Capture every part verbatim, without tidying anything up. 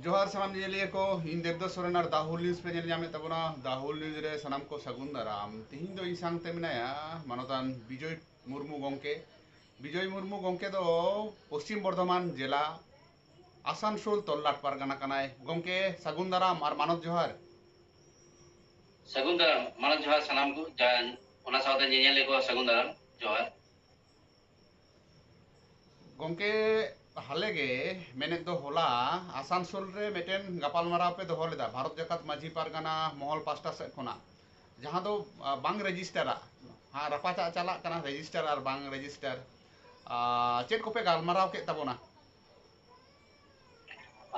ᱡᱚᱦᱟᱨ ᱥᱟᱱᱟᱢ ᱧᱮᱧᱮᱞᱤᱭᱟᱹ ᱠᱚ, ᱤᱧ ᱫᱮᱵᱫᱟᱥ ᱥᱚᱨᱮᱱ ᱟᱨ ᱫᱟ ᱦᱩᱞ ᱱᱤᱭᱩᱡᱽ ᱯᱮ ᱧᱮᱞ ᱧᱟᱢᱮᱫ ᱛᱟᱵᱚᱱᱟ᱾ ᱫᱟ ᱦᱩᱞ ᱱᱤᱭᱩᱡᱽ ᱨᱮ ᱥᱟᱱᱟᱢ ᱠᱚ ᱥᱟᱹᱜᱩᱱ ᱫᱟᱨᱟᱢ᱾ ᱛᱤᱦᱤᱧ ᱫᱚ ᱤᱧ ᱥᱟᱶᱛᱮ ᱢᱮᱱᱟᱭᱟ ᱢᱟᱱᱚᱛᱟᱱ ᱵᱤᱡᱚᱭ ᱢᱩᱨᱢᱩ ᱜᱚᱢᱠᱮ᱾ ᱵᱤᱡᱚᱭ ᱢᱩᱨᱢᱩ ᱜᱚᱢᱠᱮ ᱫᱚ ᱯᱚᱥᱪᱤᱢ ᱵᱚᱨᱫᱷᱚᱢᱟᱱ ᱡᱮᱞᱟ ᱟᱥᱟᱱᱥᱳᱞ ᱛᱚᱞᱞᱟᱴ ᱯᱟᱨᱜᱟᱱᱟ ᱠᱟᱱᱟᱭ᱾ ᱜᱚᱢᱠᱮ, ᱥᱟᱹᱜᱩᱱ ᱫᱟᱨᱟᱢ ᱟᱨ ᱢᱟᱱᱚᱛ ᱡᱚᱦᱟᱨ᱾ ᱥᱟᱹᱜᱩᱱ ᱫᱟᱨᱟᱢ, ᱢᱟᱱᱚᱛ ᱡᱚᱦᱟᱨ ᱥᱟᱱᱟᱢ ᱠᱚ, ᱡᱟ-, ᱚᱱᱟ ᱥᱟᱶᱛᱮ ᱧᱮᱧᱮᱞᱤᱭᱟᱹ ᱠᱚ ᱥᱟᱹᱜᱩᱱ ᱫᱟᱨᱟᱢ ᱡᱚᱦᱟᱨ᱾ ᱜᱚᱢᱠᱮ, ᱦᱟᱞᱮ ᱜᱮ ᱢᱮᱱᱮᱫ ᱫᱚ ᱦᱚᱞᱟ ᱟᱥᱟᱱᱥᱳᱞ ᱨᱮ ᱢᱤᱫᱴᱮᱱ ᱜᱟᱯᱟᱞᱢᱟᱨᱟᱣ ᱯᱮ ᱫᱚᱦᱚ ᱞᱮᱫᱟ ᱵᱷᱟᱨᱚᱛ ᱡᱟᱠᱟᱛ ᱢᱟᱹᱡᱷᱤ ᱯᱟᱨᱜᱟᱱᱟ ᱢᱚᱦᱚᱞ ᱯᱟᱥᱴᱟ ᱥᱮᱫ ᱠᱷᱚᱱᱟᱜ, ᱡᱟᱦᱟᱸ ᱫᱚ, ᱟ, ᱵᱟᱝ ᱨᱮᱡᱤᱥᱴᱟᱨᱟ, ᱦᱟᱸ, ᱨᱟᱯᱟᱪᱟᱜ ᱪᱟᱞᱟᱜ ᱠᱟᱱᱟ, ᱨᱮᱡᱤᱥᱴᱟᱨ ᱟᱨ ᱵᱟᱝ ᱨᱮᱡᱤᱥᱴᱟᱨ᱾ ᱟ, ᱪᱮᱫ ᱠᱚᱯᱮ ᱜᱟᱞᱢᱟᱨᱟᱣ ᱠᱮᱫ ᱛᱟᱵᱚᱱᱟ?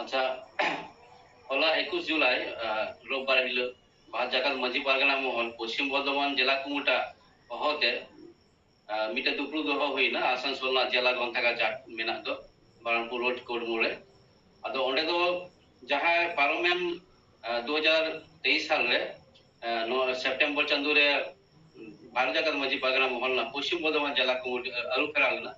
ᱟᱪᱪᱷᱟ, ᱦᱚᱞᱟ ᱮᱠᱩᱥ ᱡᱩᱞᱟᱭ, ᱟ, ᱨᱳᱵᱵᱟᱨ ᱦᱤᱞᱳᱜ ᱵᱷᱟᱨᱚᱛ ᱡᱟᱠᱟᱛ ᱢᱟᱹᱡᱷᱤ ᱯᱟᱨᱜᱟᱱᱟ ᱢᱚᱦᱚᱞ ᱯᱚᱥᱪᱤᱢ ᱵᱚᱨᱫᱷᱚᱢᱟᱱ ᱡᱮᱞᱟ ᱠᱚᱢᱤᱴᱟ ᱦᱚᱦᱚᱛᱮ, ᱟ, ᱢᱤᱫᱴᱮᱱ ᱫᱩᱯᱲᱩᱵ ᱫᱚᱦᱚ ᱦᱩᱭᱱᱟ ᱟᱥᱟᱱᱥᱳᱞ ᱨᱮᱱᱟᱜ ᱡᱮᱞᱟ ᱜᱨᱚᱱᱛᱷᱟᱜᱟᱨ ᱡᱟᱦᱟᱸ ᱢᱮᱱᱟᱜ ᱫᱚ ᱵᱟᱨᱟᱱᱯᱩᱨ ᱨᱳᱰ ᱠᱳᱨᱴ ᱢᱳᱲ ᱨᱮ᱾ ᱟᱫᱚ ᱚᱸᱰᱮ ᱫᱚ ᱡᱟᱦᱟᱸ ᱯᱟᱨᱚᱢᱮᱱ, ᱟ, ᱫᱩ ᱦᱟᱡᱟᱨ ᱛᱮᱭᱤᱥ ᱥᱟᱞ ᱨᱮ, ᱟ, ᱱᱚᱣᱟ ᱥᱮᱯᱴᱮᱢᱵᱚᱨ ᱪᱟᱸᱫᱳ ᱨᱮ ᱵᱷᱟᱨᱚᱛ ᱡᱟᱠᱟᱛ ᱢᱟᱹᱡᱷᱤ ᱯᱟᱨᱜᱟᱱᱟ ᱢᱚᱦᱚᱞ ᱨᱮᱱᱟᱜ ᱯᱚᱥᱪᱤᱢ ᱵᱚᱨᱫᱷᱚᱢᱟᱱ ᱡᱮᱞᱟ ᱠᱚᱢᱤᱴᱤ ᱟᱹᱨᱩ ᱯᱷᱮᱨᱟᱣ ᱞᱮᱱᱟ᱾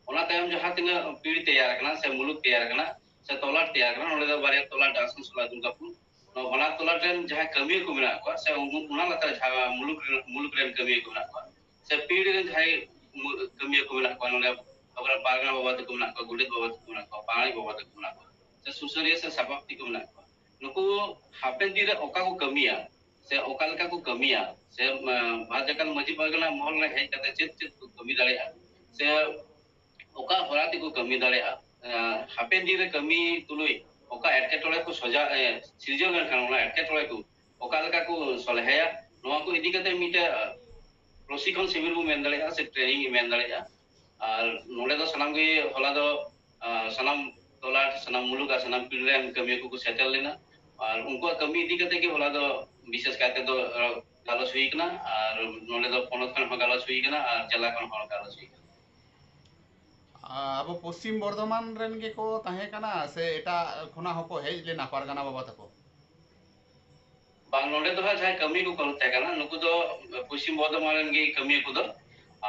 ᱚᱱᱟ ᱛᱟᱭᱚᱢ ᱡᱟᱦᱟᱸ ᱛᱤᱱᱟᱹᱜ ᱯᱤᱲ ᱛᱮᱭᱟᱨ ᱟᱠᱟᱱᱟ ᱥᱮ ᱢᱩᱞᱩᱠ ᱛᱮᱭᱟᱨ ᱟᱠᱟᱱᱟ ᱥᱮ ᱛᱚᱞᱟᱴ ᱛᱮᱭᱟᱨ ᱟᱠᱟᱱᱟ, ᱱᱚᱸᱰᱮ ᱫᱚ ᱵᱟᱨᱭᱟ ᱛᱚᱞᱟᱴ, ᱟᱥᱟᱱᱥᱳᱞ ᱟᱨ ᱫᱩᱨᱜᱟᱯᱩᱨ, ᱱᱚᱣᱟ ᱵᱟᱱᱟᱨ ᱛᱚᱞᱟᱴ ᱨᱮᱱ ᱡᱟᱦᱟᱸᱭ ᱠᱟᱹᱢᱤᱭᱟᱹ ᱠᱚ ᱢᱮᱱᱟᱜ ᱠᱚᱣᱟ ᱥᱮ ᱩᱱᱠᱩ ᱚᱱᱟ ᱞᱟᱛᱟᱨ ᱡᱟᱦᱟᱸ ᱢᱩᱞᱩᱠ ᱨᱮᱱ, ᱢᱩᱞᱩᱠ ᱨᱮᱱ ᱠᱟᱹᱢᱤᱭᱟᱹ ᱠᱚ ᱢᱮᱱᱟᱜ ᱠᱚᱣᱟ ᱥᱮ ᱯᱤᱲ ᱨᱮᱱ ᱡᱟᱦᱟᱸᱭ ᱢᱩ-, ᱠᱟᱹᱢᱤᱭᱟᱹ ᱠᱚ ᱢᱮᱱᱟᱜ ᱠᱚᱣᱟ, ᱱᱚᱸᱰᱮ ᱟᱵᱚᱨᱮᱱ ᱯᱟᱨᱜᱟᱱᱟ ᱵᱟᱵᱟ ᱛᱟᱠᱚ ᱢᱮᱱᱟᱜ ᱠᱚᱣᱟ, ᱜᱚᱰᱮᱛ ᱵᱟᱵᱟ ᱛᱟᱠᱚ ᱢᱮᱱᱟᱜ ᱠᱚᱣᱟ, ᱯᱟᱨᱟᱱᱤᱠ ᱵᱟᱵᱟ ᱛᱟᱠᱚ ᱢᱮᱱᱟᱜ ᱠᱚᱣᱟ, ᱥᱮ ᱥᱩᱥᱟᱹᱨᱤᱭᱟᱹ ᱥᱮ ᱥᱟᱯᱟᱯᱛᱤ ᱠᱚ ᱢᱮᱱᱟᱜ ᱠᱚᱣᱟ, ᱱᱩᱠᱩ ᱦᱟᱯᱮᱱ ᱫᱤᱱ ᱨᱮ ᱚᱠᱟ ᱠᱚ ᱠᱟᱹᱢᱤᱭᱟ ᱥᱮ ᱚᱠᱟ ᱞᱮᱠᱟ ᱠᱚ ᱠᱟᱹᱢᱤᱭᱟ ᱥᱮ, ᱮᱸ, ᱵᱷᱟᱨᱚᱛ ᱡᱟᱠᱟᱛ ᱢᱟᱹᱡᱷᱤ ᱯᱟᱨᱜᱟᱱᱟ ᱢᱚᱦᱚᱞ ᱨᱮ ᱦᱮᱡ ᱠᱟᱛᱮ ᱪᱮᱫ ᱪᱮᱫ ᱠᱚ ᱠᱟᱹᱢᱤ ᱫᱟᱲᱮᱭᱟᱜᱼᱟ ᱥᱮ ᱚᱠᱟ ᱦᱚᱨᱟ ᱛᱮᱠᱚ ᱠᱟᱹᱢᱤ ᱫᱟᱲᱮᱭᱟᱜᱼᱟ, ᱮᱸ, ᱦᱟᱯᱮᱱ ᱫᱤᱱ ᱨᱮ ᱠᱟᱹᱢᱤ ᱛᱩᱞᱩᱡ ᱚᱠᱟ ᱮᱴᱠᱮᱴᱚᱬᱮ ᱠᱚ ᱥᱚᱡᱟ-, ᱮᱸ, ᱥᱤᱨᱡᱟᱹᱣ ᱞᱮᱱᱠᱷᱟᱱ ᱚᱱᱟ ᱮᱴᱠᱮᱴᱚᱬᱮ ᱠᱚ ᱚᱠᱟ ᱞᱮᱠᱟ ᱠᱚ ᱥᱚᱞᱦᱮᱭᱟ, ᱱᱚᱣᱟ ᱠᱚ ᱤᱫᱤ ᱠᱟᱛᱮ ᱢᱤᱫᱴᱮᱡ, ᱮᱸ, ᱯᱨᱚᱥᱤᱠᱠᱷᱚᱱ ᱥᱤᱵᱤᱨ ᱵᱚ ᱢᱮᱱ ᱫᱟᱲᱮᱭᱟᱜᱼᱟ ᱥᱮ ᱴᱨᱮᱱᱤᱝ ᱢᱮᱱ ᱫᱟᱲᱮᱭᱟᱜᱼᱟ᱾ ᱟᱨ ᱱᱚᱰᱮ ᱫᱚ ᱥᱟᱱᱟᱢ ᱜᱮ ᱦᱚᱞᱟ ᱫᱚ, ᱟᱸ, ᱥᱟᱱᱟᱢ ᱛᱚᱞᱟᱴ, ᱥᱟᱱᱟᱢ ᱢᱩᱞᱩᱠ ᱟᱨ ᱥᱟᱱᱟᱢ ᱯᱤᱲ ᱨᱮᱱ ᱠᱟᱹᱢᱤᱭᱟᱹ ᱠᱚᱠᱚ ᱥᱮᱴᱮᱨ ᱞᱮᱱᱟ᱾ ᱟᱨ ᱩᱱᱠᱩᱣᱟᱜ ᱠᱟᱹᱢᱤ ᱤᱫᱤ ᱠᱟᱛᱮ ᱜᱮ ᱦᱚᱞᱟ ᱫᱚ ᱵᱤᱥᱮᱥ ᱠᱟᱭᱛᱮ ᱫᱚ, ᱟᱸ, ᱜᱟᱞᱚᱪ ᱦᱩᱭ ᱠᱟᱱᱟ᱾ ᱟᱨ ᱱᱚᱰᱮ ᱫᱚ ᱯᱚᱱᱚᱛ ᱠᱷᱚᱱ ᱦᱚᱸ ᱜᱟᱞᱚᱪ ᱦᱩᱭ ᱠᱟᱱᱟ ᱟᱨ ᱡᱮᱞᱟ ᱠᱷᱚᱱ ᱦᱚᱸ ᱜᱟᱞᱚᱪ ᱦᱩᱭ ᱠᱟᱱᱟ᱾ ᱟᱵᱚ ᱯᱚᱥᱪᱤᱢ ᱵᱚᱨᱫᱷᱚᱢᱟᱱ ᱨᱮᱱ ᱜᱮᱠᱚ ᱛᱟᱦᱮᱸ ᱠᱟᱱᱟ ᱥᱮ ᱮᱴᱟᱜ ᱠᱷᱚᱱᱟᱜ ᱦᱚᱸᱠᱚ ᱦᱮᱡ ᱞᱮᱱᱟ ᱯᱟᱨᱜᱟᱱᱟ ᱵᱟᱵᱟ ᱛᱟᱠᱚ? ᱵᱟᱝ, ᱱᱚᱰᱮ ᱫᱚ ᱦᱟᱸᱜ ᱡᱟᱦᱟᱸᱭ ᱠᱟᱹᱢᱤ ᱠᱚᱠᱚ ᱛᱟᱦᱮᱸ ᱠᱟᱱᱟ, ᱱᱩᱠᱩ ᱫᱚ ᱯᱚᱥᱪᱤᱢ ᱵᱚᱨᱫᱷᱚᱢᱟᱱ ᱨᱮᱱ ᱜᱮ ᱠᱟᱹᱢᱤᱭᱟᱹ ᱠᱚᱫᱚ᱾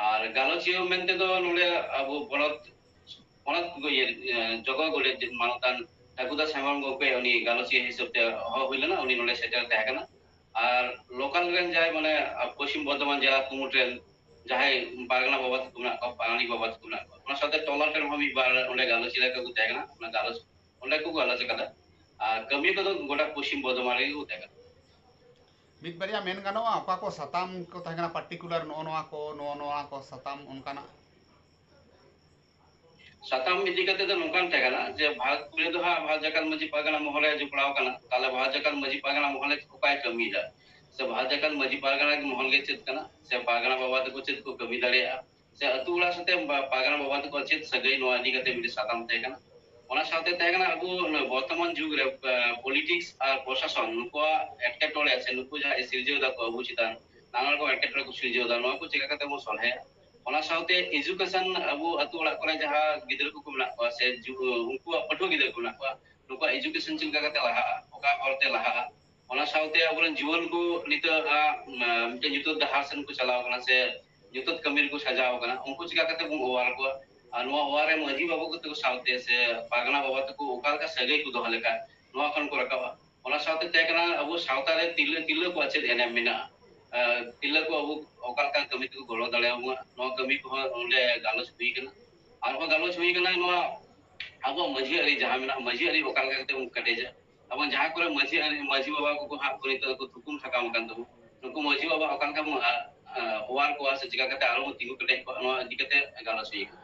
ᱟᱨ ᱜᱟᱞᱚᱪᱤᱭᱟᱹ ᱢᱮᱱᱛᱮ ᱫᱚ ᱱᱚᱰᱮ ᱟᱵᱚ ᱯᱚᱱᱚᱛ, ᱯᱚᱱᱚᱛ ᱠᱚ ᱤᱭᱟᱹ, ᱡᱚᱜᱚ ᱜᱚᱰᱮᱛ ᱢᱟᱱᱚᱛᱟᱱ ᱴᱷᱟᱹᱠᱩᱨ ᱫᱟᱥ ᱦᱮᱢᱵᱨᱚᱢ ᱜᱚᱢᱠᱮ ᱩᱱᱤ ᱜᱟᱞᱚᱪᱤᱭᱟᱹ ᱦᱤᱥᱟᱹᱵ ᱛᱮ ᱦᱚᱦᱚ ᱦᱩᱭ ᱞᱮᱱᱟ, ᱩᱱᱤ ᱱᱚᱰᱮ ᱥᱮᱴᱮᱨ ᱛᱟᱦᱮᱸ ᱠᱟᱱᱟ᱾ ᱟᱨ ᱞᱳᱠᱟᱞ ᱨᱮᱱ ᱡᱟᱦᱟᱸᱭ ᱢᱟᱱᱮ ᱯᱚᱥᱪᱤᱢ ᱵᱚᱨᱫᱷᱚᱢᱟᱱ ᱡᱮᱞᱟ ᱠᱩᱢᱩᱴ ᱨᱮᱱ ᱡᱟᱦᱟᱸᱭ ᱯᱟᱨᱜᱟᱱᱟ ᱵᱟᱵᱟ ᱛᱟᱠᱚ ᱢᱮᱱᱟᱜ ᱠᱚᱣᱟ, ᱯᱟᱨᱟᱱᱤᱠ ᱵᱟᱵᱟ ᱛᱟᱠᱚ ᱢᱮᱱᱟᱜ ᱠᱚᱣᱟ, ᱚᱱᱟ ᱥᱟᱶᱛᱮ ᱴᱚᱞᱟ ᱴᱷᱮᱱ ᱦᱚᱸ ᱢᱤᱫ ᱵᱟᱨ ᱚᱸᱰᱮ ᱜᱟᱞᱚᱪ ᱞᱮᱠᱟ ᱠᱚ ᱛᱟᱦᱮᱸ ᱠᱟᱱᱟ, ᱚᱱᱟ ᱜᱟᱞᱚᱪ ᱚᱸᱰᱮ ᱠᱚ ᱜᱟᱞᱚᱪ ᱟᱠᱟᱫᱟ᱾ ᱟᱨ ᱠᱟᱹᱢᱤ ᱠᱚᱫᱚ ᱜᱚᱴᱟ ᱯᱚᱥᱪᱤᱢ ᱵᱚᱨᱫᱷᱚᱢᱟᱱ ᱨᱮᱜᱮ ᱠᱚ ᱛᱟᱦᱮᱸ ᱠᱟᱱᱟ᱾ ᱢᱤᱫ ᱵᱟᱨᱭᱟ ᱢᱮᱱ ᱜᱟᱱᱚᱜᱼᱟ, ᱚᱠᱟ ᱠᱚ ᱥᱟᱛᱟᱢ ᱠᱚ ᱛᱟᱦᱮᱸ ᱠᱟᱱᱟ ᱯᱟᱨᱴᱤᱠᱩᱞᱟᱨ, ᱱᱚᱜᱼᱚ ᱱᱚᱣᱟ ᱠᱚ, ᱱᱚᱜᱼᱚ ᱱᱚᱣᱟ ᱠᱚ ᱥᱟᱛᱟᱢ ᱚᱱᱠᱟᱱᱟᱜ? ᱥᱟᱛᱟᱢ ᱤᱫᱤ ᱠᱟᱛᱮ ᱫᱚ ᱱᱚᱝᱠᱟᱱ ᱛᱟᱦᱮᱸ ᱠᱟᱱᱟ ᱡᱮ ᱵᱷᱟᱨᱚᱛ ᱯᱩᱨᱟᱹ ᱫᱚ ᱦᱟᱸᱜ ᱵᱷᱟᱨᱚᱛ ᱡᱟᱠᱟᱛ ᱢᱟᱹᱡᱷᱤ ᱯᱟᱨᱜᱟᱱᱟ ᱢᱚᱦᱚᱞ ᱨᱮ ᱡᱚᱯᱲᱟᱣ ᱠᱟᱱᱟ, ᱛᱟᱦᱞᱮ ᱵᱷᱟᱨᱚᱛ ᱡᱟᱠᱟᱛ ᱢᱟᱹᱡᱷᱤ ᱯᱟᱨᱜᱟᱱᱟ ᱢᱚᱦᱚᱞ ᱨᱮ ᱚᱠᱟᱭ ᱠᱟᱹᱢᱤᱭᱮᱫᱟ, ᱥᱮ ᱵᱷᱟᱨᱚᱛ ᱡᱟᱠᱟᱛ ᱢᱟᱹᱡᱷᱤ ᱯᱟᱨᱜᱟᱱᱟ ᱢᱚᱦᱚᱞ ᱜᱮ ᱪᱮᱫ ᱠᱟᱱᱟ, ᱥᱮ ᱯᱟᱨᱜᱟᱱᱟ ᱵᱟᱵᱟ ᱛᱟᱠᱚ ᱪᱮᱫ ᱠᱚ ᱠᱟᱹᱢᱤ ᱫᱟᱲᱮᱭᱟᱜᱼᱟ, ᱥᱮ ᱟᱹᱛᱩ ᱚᱲᱟᱜ ᱥᱟᱛᱮ ᱯᱟᱨᱜᱟᱱᱟ ᱵᱟᱵᱟ ᱛᱟᱠᱚ ᱪᱮᱫ ᱥᱟᱹᱜᱟᱹᱭ, ᱱᱚᱣᱟ ᱤᱫᱤ ᱠᱟᱛᱮ ᱢᱤᱫᱴᱮᱱ ᱥᱟᱛᱟᱢ ᱛᱟᱦᱮᱸ ᱠᱟᱱᱟ᱾ ᱚᱱᱟ ᱥᱟᱶᱛᱮ ᱛᱟᱦᱮᱸ ᱠᱟᱱᱟ ᱟᱵᱚ ᱵᱚᱨᱛᱚᱢᱟᱱ ᱡᱩᱜᱽ ᱨᱮ ᱯᱚᱞᱤᱴᱤᱠᱥ ᱟᱨ ᱯᱨᱚᱥᱟᱥᱚᱱ ᱱᱩᱠᱩᱣᱟᱜ ᱮᱴᱠᱮᱴᱚᱬᱮ ᱥᱮ ᱱᱩᱠᱩ ᱡᱟᱦᱟᱸ ᱥᱤᱨᱡᱟᱹᱣ ᱫᱟᱠᱚ ᱟᱵᱚ ᱪᱮᱛᱟᱱ ᱱᱟᱱᱟ ᱨᱚᱠᱚᱢ ᱮᱴᱠᱮᱴᱚᱬᱮ ᱠᱚ ᱥᱤᱨᱡᱟᱹᱣ ᱫᱟ, ᱱᱚᱣᱟ ᱠᱚ ᱪᱮᱠᱟ ᱠᱟᱛᱮ ᱵᱚᱱ ᱥᱚᱞᱦᱮᱭᱟ᱾ ᱚᱱᱟ ᱥᱟᱶᱛᱮ ᱮᱡᱩᱠᱮᱥᱚᱱ, ᱟᱵᱚ ᱟᱹᱛᱩ ᱚᱲᱟᱜ ᱠᱚᱨᱮ ᱡᱟᱦᱟᱸ ᱜᱤᱫᱽᱨᱟᱹ ᱠᱚᱠᱚ ᱢᱮᱱᱟᱜ ᱠᱚᱣᱟ ᱥᱮ ᱩᱱᱠᱩᱣᱟᱜ ᱯᱟᱹᱴᱷᱩᱣᱟᱹ ᱜᱤᱫᱽᱨᱟᱹ ᱠᱚ ᱢᱮᱱᱟᱜ ᱠᱚᱣᱟ, ᱱᱩᱠᱩᱣᱟᱜ ᱮᱡᱩᱠᱮᱥᱚᱱ ᱪᱮᱫ ᱞᱮᱠᱟ ᱠᱟᱛᱮ ᱞᱟᱦᱟᱜᱼᱟ, ᱚᱠᱟ ᱦᱚᱨ ᱛᱮ ᱞᱟᱦᱟᱜᱼᱟ᱾ ᱚᱱᱟ ᱥᱟᱶᱛᱮ ᱟᱵᱚᱨᱮᱱ ᱡᱩᱣᱟᱹᱱ ᱠᱚ ᱱᱤᱛᱚᱜ ᱢᱤᱫᱴᱮᱱ ᱧᱩᱛᱟᱹᱛ ᱰᱟᱦᱟᱨ ᱥᱮᱱ ᱠᱚ ᱪᱟᱞᱟᱣ ᱠᱟᱱᱟ ᱥᱮ ᱧᱩᱛᱟᱹᱛ ᱠᱟᱹᱢᱤ ᱨᱮᱠᱚ ᱥᱟᱡᱟᱣ ᱠᱟᱱᱟ, ᱩᱱᱠᱩ ᱪᱮᱠᱟ ᱠᱟᱛᱮ ᱵᱚᱱ ᱚᱣᱟᱨ ᱠᱚᱣᱟ? ᱟᱨ ᱱᱚᱣᱟ ᱚᱣᱟᱨ ᱨᱮ ᱢᱟᱹᱡᱷᱤ ᱵᱟᱵᱟ ᱠᱚ ᱥᱟᱶᱛᱮ ᱥᱮ ᱯᱟᱨᱜᱟᱱᱟ ᱵᱟᱵᱟ ᱛᱟᱠᱚ ᱚᱠᱟ ᱞᱮᱠᱟ ᱥᱟᱹᱜᱟᱹᱭ ᱠᱚ ᱫᱚᱦᱚ ᱞᱮᱠᱷᱟᱱ ᱱᱚᱣᱟ ᱠᱷᱚᱱ ᱠᱚ ᱨᱟᱠᱟᱵᱼᱟ᱾ ᱚᱱᱟ ᱥᱟᱶᱛᱮ ᱛᱟᱦᱮᱸ ᱠᱟᱱᱟ ᱟᱵᱚ ᱥᱟᱶᱛᱟ ᱨᱮ ᱛᱤᱨᱞᱟᱹ, ᱛᱤᱨᱞᱟᱹ ᱠᱚᱣᱟᱜ ᱪᱮᱫ ᱮᱱᱮᱢ ᱢᱮᱱᱟᱜᱼᱟ, ᱛᱤᱨᱞᱟᱹ ᱠᱚ ᱟᱵᱚ ᱚᱠᱟ ᱞᱮᱠᱟᱱ ᱠᱟᱹᱢᱤ ᱛᱮᱠᱚ ᱜᱚᱲᱚ ᱫᱟᱲᱮᱭᱟᱵᱚᱱᱟ, ᱱᱚᱣᱟ ᱠᱟᱹᱢᱤ ᱠᱚᱦᱚᱸ ᱚᱸᱰᱮ ᱜᱟᱞᱚᱪ ᱦᱩᱭ ᱠᱟᱱᱟ᱾ ᱟᱨᱦᱚᱸ ᱜᱟᱞᱚᱪ ᱦᱩᱭ ᱠᱟᱱᱟ ᱱᱚᱣᱟ ᱟᱵᱚᱣᱟᱜ ᱢᱟᱹᱡᱷᱤ ᱟᱹᱨᱤ ᱡᱟᱦᱟᱸ ᱢᱮᱱᱟᱜᱼᱟ, ᱢᱟᱹᱡᱷᱤ ᱟᱹᱨᱤ ᱚᱠᱟ ᱞᱮᱠᱟ ᱠᱟᱛᱮ ᱵᱚᱱ ᱠᱮᱴᱮᱡᱟ᱾ ᱟᱵᱚ ᱡᱟᱦᱟᱸ ᱠᱚᱨᱮ ᱢᱟᱹᱡᱷᱤ ᱟᱹᱨᱤ, ᱢᱟᱹᱡᱷᱤ ᱵᱟᱵᱟ ᱠᱚᱠᱚ ᱦᱟᱸᱜ ᱠᱚ ᱱᱤᱛᱚᱜ ᱫᱚᱠᱚ ᱛᱷᱩᱠᱩᱢ ᱥᱟᱠᱟᱢ ᱟᱠᱟᱱ ᱛᱟᱵᱚᱱ, ᱱᱩᱠᱩ ᱢᱟᱹᱡᱷᱤ ᱵᱟᱵᱟ ᱚᱠᱟ ᱞᱮᱠᱟ ᱵᱚᱱ ᱚᱣᱟᱨ ᱠᱚᱣᱟ ᱥᱮ ᱪᱤᱠᱟ ᱠᱟᱛᱮ ᱟᱨᱦᱚᱸ ᱵᱚᱱ ᱛᱤᱸᱜᱩ ᱠᱮᱴᱮᱡ ᱠᱚᱣᱟ, ᱱᱚᱣᱟ ᱤᱫᱤ ᱠᱟᱛᱮ ᱜᱟᱞᱚᱪ ᱦᱩᱭ ᱠᱟᱱᱟ᱾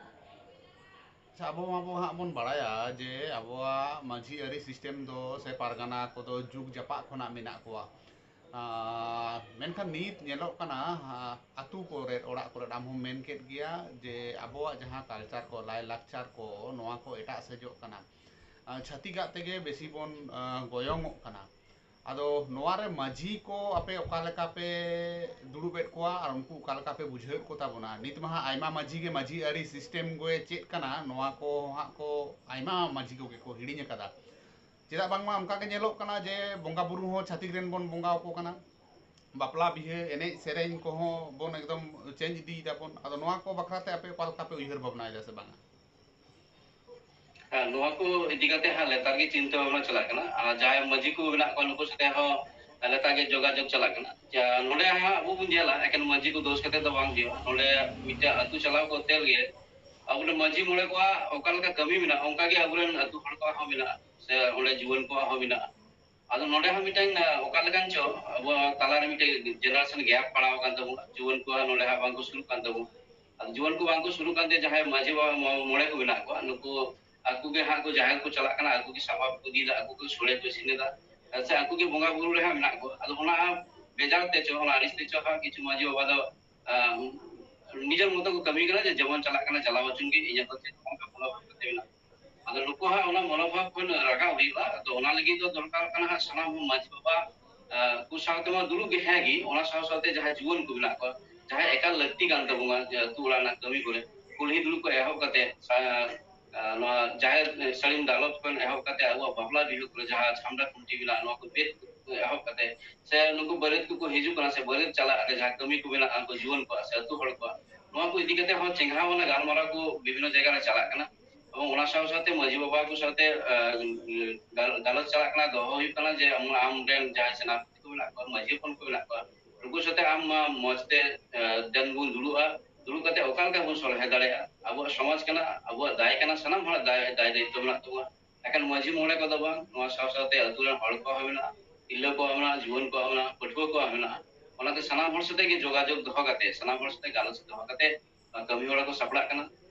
ᱟᱪᱪᱷᱟ, ᱟᱵᱚ ᱢᱟᱵᱚ ᱦᱟᱸᱜ ᱵᱚᱱ ᱵᱟᱲᱟᱭᱟ ᱡᱮ ᱟᱵᱚᱣᱟᱜ ᱢᱟᱹᱡᱷᱤ ᱟᱹᱨᱤ ᱥᱤᱥᱴᱮᱢ ᱫᱚ ᱥᱮ ᱯᱟᱨᱜᱟᱱᱟ ᱠᱚᱫᱚ ᱡᱩᱜᱽ ᱡᱟᱯᱟᱜ ᱠᱷᱚᱱᱟᱜ ᱢᱮᱱᱟᱜ ᱠᱚᱣᱟ᱾ ᱟᱨ ᱢᱮᱱᱠᱷᱟᱱ ᱱᱤᱛ ᱧᱮᱞᱚᱜ ᱠᱟᱱᱟ, ᱟᱹᱛᱩ ᱠᱚᱨᱮ, ᱚᱲᱟᱜ ᱠᱚᱨᱮ, ᱟᱢ ᱦᱚᱸᱢ ᱢᱮᱱ ᱠᱮᱫ ᱜᱮᱭᱟ ᱡᱮ ᱟᱵᱚᱣᱟᱜ ᱡᱟᱦᱟᱸ ᱠᱟᱞᱪᱟᱨ ᱠᱚ, ᱞᱟᱭᱼᱞᱟᱠᱪᱟᱨ ᱠᱚ, ᱱᱚᱣᱟ ᱠᱚ ᱮᱴᱟᱜ ᱥᱮᱡᱚᱜ ᱠᱟᱱᱟ᱾ ᱟᱨ ᱪᱷᱟᱹᱛᱤᱠᱟᱜ ᱛᱮᱜᱮ ᱵᱮᱥᱤ ᱵᱚᱱ ᱜᱚᱭᱚᱝᱚᱜ ᱠᱟᱱᱟ᱾ ᱟᱫᱚ ᱱᱚᱣᱟ ᱨᱮ ᱢᱟᱹᱡᱷᱤ ᱠᱚ ᱟᱯᱮ ᱚᱠᱟ ᱞᱮᱠᱟ ᱯᱮ ᱫᱩᱲᱩᱵᱮᱫ ᱠᱚᱣᱟ ᱟᱨ ᱩᱱᱠᱩ ᱚᱠᱟ ᱞᱮᱠᱟ ᱯᱮ ᱵᱩᱡᱷᱟᱹᱣᱮᱫ ᱠᱚ ᱛᱟᱵᱚᱱᱟ? ᱱᱤᱛ ᱢᱟ ᱦᱟᱸᱜ ᱟᱭᱢᱟ ᱢᱟᱹᱡᱷᱤ ᱜᱮ ᱢᱟᱹᱡᱷᱤ ᱟᱹᱨᱤ ᱥᱤᱥᱴᱮᱢ ᱜᱮ ᱪᱮᱫ ᱠᱟᱱᱟ, ᱱᱚᱣᱟ ᱠᱚ ᱦᱟᱸᱜ ᱠᱚ ᱟᱭᱢᱟ ᱢᱟᱹᱡᱷᱤ ᱠᱚᱜᱮ ᱠᱚ ᱦᱤᱲᱤᱧ ᱟᱠᱟᱫᱟ᱾ ᱪᱮᱫᱟᱜ ᱵᱟᱝᱢᱟ ᱚᱱᱠᱟ ᱜᱮ ᱧᱮᱞᱚᱜ ᱠᱟᱱᱟ ᱡᱮ ᱵᱚᱸᱜᱟ ᱵᱩᱨᱩ ᱦᱚᱸ ᱪᱷᱟᱹᱛᱤᱠ ᱨᱮᱱ ᱵᱚᱱ ᱵᱚᱸᱜᱟ ᱟᱠᱚ ᱠᱟᱱᱟ, ᱵᱟᱯᱞᱟ ᱵᱤᱦᱟᱹ ᱮᱱᱮᱡ ᱥᱮᱨᱮᱧ ᱠᱚᱦᱚᱸ ᱵᱚᱱ ᱮᱠᱫᱚᱢ ᱪᱮᱧᱡᱽ ᱤᱫᱤᱭ ᱫᱟᱵᱚᱱ᱾ ᱟᱫᱚ ᱱᱚᱣᱟ ᱠᱚ ᱵᱟᱠᱷᱨᱟ ᱛᱮ ᱟᱯᱮ ᱚᱠᱟ ᱞᱮᱠᱟ ᱯᱮ ᱩᱭᱦᱟᱹᱨ ᱵᱷᱟᱵᱽᱱᱟᱭᱮᱫᱟ ᱥᱮ ᱵᱟᱝᱟ? ᱦᱮᱸ, ᱱᱚᱣᱟ ᱠᱚ ᱤᱫᱤ ᱠᱟᱛᱮ ᱦᱟᱸᱜ ᱞᱮᱛᱟᱲ ᱜᱮ ᱪᱤᱱᱛᱟᱹ ᱵᱷᱟᱵᱽᱱᱟ ᱪᱟᱞᱟᱜ ᱠᱟᱱᱟ᱾ ᱟᱨ ᱡᱟᱦᱟᱸᱭ ᱢᱟᱹᱡᱷᱤ ᱠᱚ ᱢᱮᱱᱟᱜ ᱠᱚᱣᱟ, ᱱᱩᱠᱩ ᱥᱟᱛᱮ ᱦᱚᱸ ᱞᱮᱛᱟᱲ ᱜᱮ ᱡᱳᱜᱟᱡᱳᱜᱽ ᱪᱟᱞᱟᱜ ᱠᱟᱱᱟ᱾ ᱡᱟ, ᱱᱚᱰᱮ ᱦᱟᱸᱜ ᱟᱵᱚ ᱵᱚᱱ ᱧᱮᱞᱟ, ᱮᱠᱮᱱ ᱢᱟᱹᱡᱷᱤ ᱠᱚ ᱫᱳᱥ ᱠᱟᱛᱮ ᱫᱚ ᱵᱟᱝ ᱦᱩᱭᱩᱜᱼᱟ᱾ ᱱᱚᱰᱮ ᱢᱤᱫᱴᱮᱱ ᱟᱹᱛᱩ ᱪᱟᱞᱟᱣ ᱠᱚᱨᱛᱮ ᱜᱮ ᱟᱵᱚᱨᱮᱱ ᱢᱟᱹᱡᱷᱤ ᱢᱚᱬᱮ ᱠᱚᱣᱟᱜ ᱚᱠᱟ ᱞᱮᱠᱟ ᱠᱟᱹᱢᱤ ᱢᱮᱱᱟᱜᱼᱟ, ᱚᱱᱠᱟ ᱜᱮ ᱟᱵᱚᱨᱮᱱ ᱟᱹᱛᱩ ᱦᱚᱲ ᱠᱚᱣᱟᱜ ᱦᱚᱸ ᱢᱮᱱᱟᱜᱼᱟ, ᱥᱮ ᱚᱸᱰᱮ ᱡᱩᱣᱟᱹᱱ ᱠᱚᱣᱟᱜ ᱦᱚᱸ ᱢᱮᱱᱟᱜᱼᱟ᱾ ᱟᱫᱚ ᱱᱚᱰᱮ ᱦᱚᱸ ᱢᱤᱫᱴᱟᱝ, ᱟᱸ, ᱚᱠᱟ ᱞᱮᱠᱟᱱ ᱪᱚ ᱟᱵᱚ ᱛᱟᱞᱟᱨᱮ ᱢᱤᱫᱴᱮᱱ generation gap ᱯᱟᱲᱟᱣ ᱟᱠᱟᱱ ᱛᱟᱵᱚᱱᱟ᱾ ᱡᱩᱣᱟᱹᱱ ᱠᱚ ᱦᱟᱸᱜ ᱱᱚᱰᱮ ᱦᱟᱸᱜ ᱵᱟᱝᱠᱚ ᱥᱩᱨᱩᱜ ᱠᱟᱱ ᱛᱟᱵᱚᱱᱟ᱾ ᱟᱫᱚ ᱡᱩᱣᱟᱹᱱ ᱠᱚ ᱵᱟᱝᱠᱚ ᱥᱩᱨᱩᱜ ᱠᱟᱱᱛᱮ ᱡᱟᱦᱟᱸᱭ ᱢᱟᱹᱡᱷᱤ ᱵᱟᱵᱟ ᱢᱚ-, ᱢᱚᱬᱮ ᱠᱚ ᱢᱮᱱᱟᱜ ᱠᱚᱣᱟ, ᱱᱩᱠᱩ ᱟᱠᱚ ᱜᱮ ᱦᱟᱸᱜ ᱠᱚ ᱡᱟᱦᱮᱨ ᱠᱚ ᱪᱟᱞᱟᱜ ᱠᱟᱱᱟ, ᱟᱠᱚ ᱜᱮ ᱥᱟᱯᱟᱵ ᱠᱚ ᱤᱫᱤᱭᱮᱫᱟ, ᱟᱠᱚ ᱜᱮ ᱥᱚᱲᱮ ᱠᱚ ᱤᱥᱤᱱ ᱮᱫᱟ, ᱥᱮ ᱟᱠᱚ ᱜᱮ ᱵᱚᱸᱜᱟ ᱵᱩᱨᱩ ᱨᱮ ᱦᱟᱸᱜ ᱢᱮᱱᱟᱜ ᱠᱚᱣᱟ᱾ ᱟᱫᱚ ᱚᱱᱟ ᱵᱮᱡᱟᱨ ᱛᱮ ᱪᱚ, ᱚᱱᱟ ᱟᱹᱲᱤᱥ ᱛᱮ ᱪᱚ ᱦᱟᱸᱜ ᱠᱤᱪᱷᱩ ᱢᱟᱹᱡᱷᱤ ᱵᱟᱵᱟ ᱫᱚ, ᱟᱸ, ᱱᱤᱡᱮᱨ ᱢᱚᱛᱚ ᱠᱚ ᱠᱟᱹᱢᱤ ᱠᱟᱱᱟ, ᱡᱮ ᱡᱮᱢᱚᱱ ᱪᱟᱞᱟᱜ ᱠᱟᱱᱟ ᱪᱟᱞᱟᱣ ᱦᱚᱪᱚᱱ ᱜᱮ, ᱤᱧᱟᱹᱜ ᱫᱚ ᱪᱮᱫ ᱚᱱᱠᱟ ᱢᱚᱱᱳᱵᱷᱟᱵ ᱠᱟᱛᱮ ᱢᱮᱱᱟᱜ᱾ ᱟᱫᱚ ᱱᱩᱠᱩ ᱦᱟᱸᱜ ᱚᱱᱟ ᱢᱚᱱᱳᱵᱷᱟᱵ ᱠᱷᱚᱱ ᱨᱟᱠᱟᱵ ᱦᱩᱭᱩᱜᱼᱟ᱾ ᱟᱫᱚ ᱚᱱᱟ ᱞᱟᱹᱜᱤᱫ ᱫᱚ ᱫᱚᱨᱠᱟᱨ ᱠᱟᱱᱟ ᱦᱟᱸᱜ ᱥᱟᱱᱟᱢ ᱢᱟᱹᱡᱷᱤ ᱵᱟᱵᱟ, ᱟᱸ, ᱠᱚ ᱥᱟᱶᱛᱮ ᱢᱟ ᱫᱩᱲᱩᱵ ᱜᱮ ᱦᱮᱸ ᱜᱮ, ᱚᱱᱟ ᱥᱟᱶ ᱥᱟᱶᱛᱮ ᱡᱟᱦᱟᱸᱭ ᱡᱩᱣᱟᱹᱱ ᱠᱚ ᱢᱮᱱᱟᱜ ᱠᱚᱣᱟ, ᱡᱟᱦᱟᱸᱭ ᱮᱠᱟᱞ ᱞᱟᱹᱠᱛᱤ ᱠᱟᱱ ᱛᱟᱵᱚᱱᱟ, ᱡᱮ ᱟᱹᱛᱩ ᱚᱲᱟᱜ ᱨᱮᱱᱟᱜ ᱠᱟᱹᱢᱤ ᱠᱚᱨᱮ, ᱠᱩᱞᱦᱤ ᱫᱩᱲᱩᱵ ᱠᱷᱚᱱ ᱮᱦᱚᱵ ᱠᱟᱛᱮ, ᱥᱟ-, ᱟᱸ, ᱱᱚᱣᱟ ᱡᱟᱦᱮᱨ ᱥᱟᱹᱲᱤᱢ ᱫᱟᱞᱚᱵ ᱠᱷᱚᱱ ᱮᱦᱚᱵ ᱠᱟᱛᱮ ᱟᱵᱚᱣᱟᱜ ᱵᱟᱯᱞᱟ ᱵᱤᱦᱟᱹ ᱠᱚᱨᱮ ᱡᱟᱦᱟᱸ ᱪᱷᱟᱢᱰᱟ ᱠᱷᱩᱱᱴᱤ ᱢᱮᱱᱟᱜᱼᱟ, ᱱᱚᱣᱟ ᱠᱚ ᱵᱮᱫ ᱮᱦᱚᱵ ᱠᱟᱛᱮ, ᱥᱮ ᱱᱩᱠᱩ ᱵᱟᱹᱨᱭᱟᱹᱛ ᱠᱚᱠᱚ ᱦᱤᱡᱩᱜ ᱠᱟᱱᱟ, ᱥᱮ ᱵᱟᱹᱨᱭᱟᱹᱛ ᱪᱟᱞᱟᱜ ᱨᱮ ᱡᱟᱦᱟᱸ ᱠᱟᱹᱢᱤ ᱠᱚ ᱢᱮᱱᱟᱜᱼᱟ, ᱩᱱᱠᱩ ᱡᱩᱣᱟᱹᱱ ᱠᱚᱣᱟᱜ ᱥᱮ ᱟᱹᱛᱩ ᱦᱚᱲ ᱠᱚᱣᱟᱜ, ᱱᱚᱣᱟ ᱠᱚ ᱤᱫᱤ ᱠᱟᱛᱮ ᱦᱚᱸ ᱪᱮᱸᱜᱷᱟᱣ ᱟᱱᱟᱜ ᱜᱟᱞᱢᱟᱨᱟᱣ ᱠᱚ ᱵᱤᱵᱷᱤᱱᱱᱚ ᱡᱟᱭᱜᱟ ᱨᱮ ᱪᱟᱞᱟᱜ ᱠᱟᱱᱟ᱾ ᱮᱵᱚᱝ ᱚᱱᱟ ᱥᱟᱶ ᱥᱟᱶᱛᱮ ᱢᱟᱹᱡᱷᱤ ᱵᱟᱵᱟ ᱠᱚ ᱥᱟᱶᱛᱮ, ᱟᱸ, ᱜᱟᱞ-, ᱜᱟᱞᱚᱪ ᱪᱟᱞᱟᱜ ᱠᱟᱱᱟ, ᱫᱚᱦᱚ ᱦᱩᱭᱩᱜ ᱠᱟᱱᱟ ᱡᱮ ᱟᱢ, ᱟᱢ ᱨᱮᱱ ᱡᱟᱦᱟᱸᱭ ᱥᱮᱱᱟᱯ- ᱠᱚ ᱢᱮᱱᱟᱜ ᱠᱚᱣᱟ, ᱢᱟᱹᱡᱷᱤ ᱦᱚᱯᱚᱱ ᱠᱚ ᱢᱮᱱᱟᱜ ᱠᱚᱣᱟ, ᱱᱩᱠᱩ ᱥᱟᱛᱮ ᱟᱢ ᱢᱟ ᱢᱚᱸᱡᱽ ᱛᱮ, ᱮ, ᱫᱮᱱ ᱵᱚᱱ ᱫᱩᱲᱩᱵᱼᱟ, ᱫᱩᱲᱩᱵ ᱠᱟᱛᱮ ᱚᱠᱟ ᱞᱮᱠᱟ ᱵᱚᱱ ᱥᱚᱞᱦᱮ ᱫᱟᱲᱮᱭᱟᱜᱼᱟ᱾ ᱟᱵᱚᱣᱟᱜ ᱥᱚᱢᱟᱡᱽ ᱠᱟᱱᱟ, ᱟᱵᱚᱣᱟᱜ ᱫᱟᱭ ᱠᱟᱱᱟ, ᱥᱟᱱᱟᱢ ᱦᱚᱲᱟᱜ ᱫᱟᱭ, ᱫᱟᱭ ᱫᱟᱭᱤᱛᱛᱚ ᱢᱮᱱᱟᱜ ᱛᱟᱵᱚᱱᱟ᱾ ᱮᱠᱷᱮᱱ ᱢᱟᱹᱡᱷᱤ ᱢᱚᱬᱮ ᱠᱚᱫᱚ ᱵᱟᱝ, ᱱᱚᱣᱟ ᱥᱟᱶ ᱥᱟᱶᱛᱮ ᱟᱹᱛᱩ ᱨᱮᱱ ᱦᱚᱲ ᱠᱚᱣᱟᱜ ᱦᱚᱸ ᱢᱮᱱᱟᱜᱼᱟ, ᱛᱤᱨᱞᱟᱹ ᱠᱚᱣᱟᱜ ᱢᱮᱱᱟᱜᱼᱟ, ᱡᱩᱣᱟᱹᱱ ᱠᱚᱣᱟᱜ ᱢᱮᱱᱟᱜᱼᱟ, ᱯᱟᱹᱴᱷᱩᱣᱟᱹ ᱠᱚᱣᱟᱜ ᱢᱮᱱᱟᱜᱼᱟ᱾ ᱚᱱᱟᱛᱮ ᱥᱟᱱᱟᱢ ᱦᱚᱲ ᱥᱟᱛᱮ ᱜᱮ ᱡᱳᱜᱟᱡᱳᱜᱽ ᱫᱚᱦᱚ ᱠᱟᱛᱮ, ᱥᱟᱱᱟᱢ ᱦᱚᱲ ᱥᱟᱛᱮ ᱜᱟᱞᱚᱪ ᱫᱚᱦᱚ ᱠᱟᱛᱮ, ᱟ, ᱠᱟᱹᱢᱤ ᱦᱚᱨᱟ ᱠᱚ ᱥᱟᱯᱲᱟᱜ ᱠᱟᱱᱟ᱾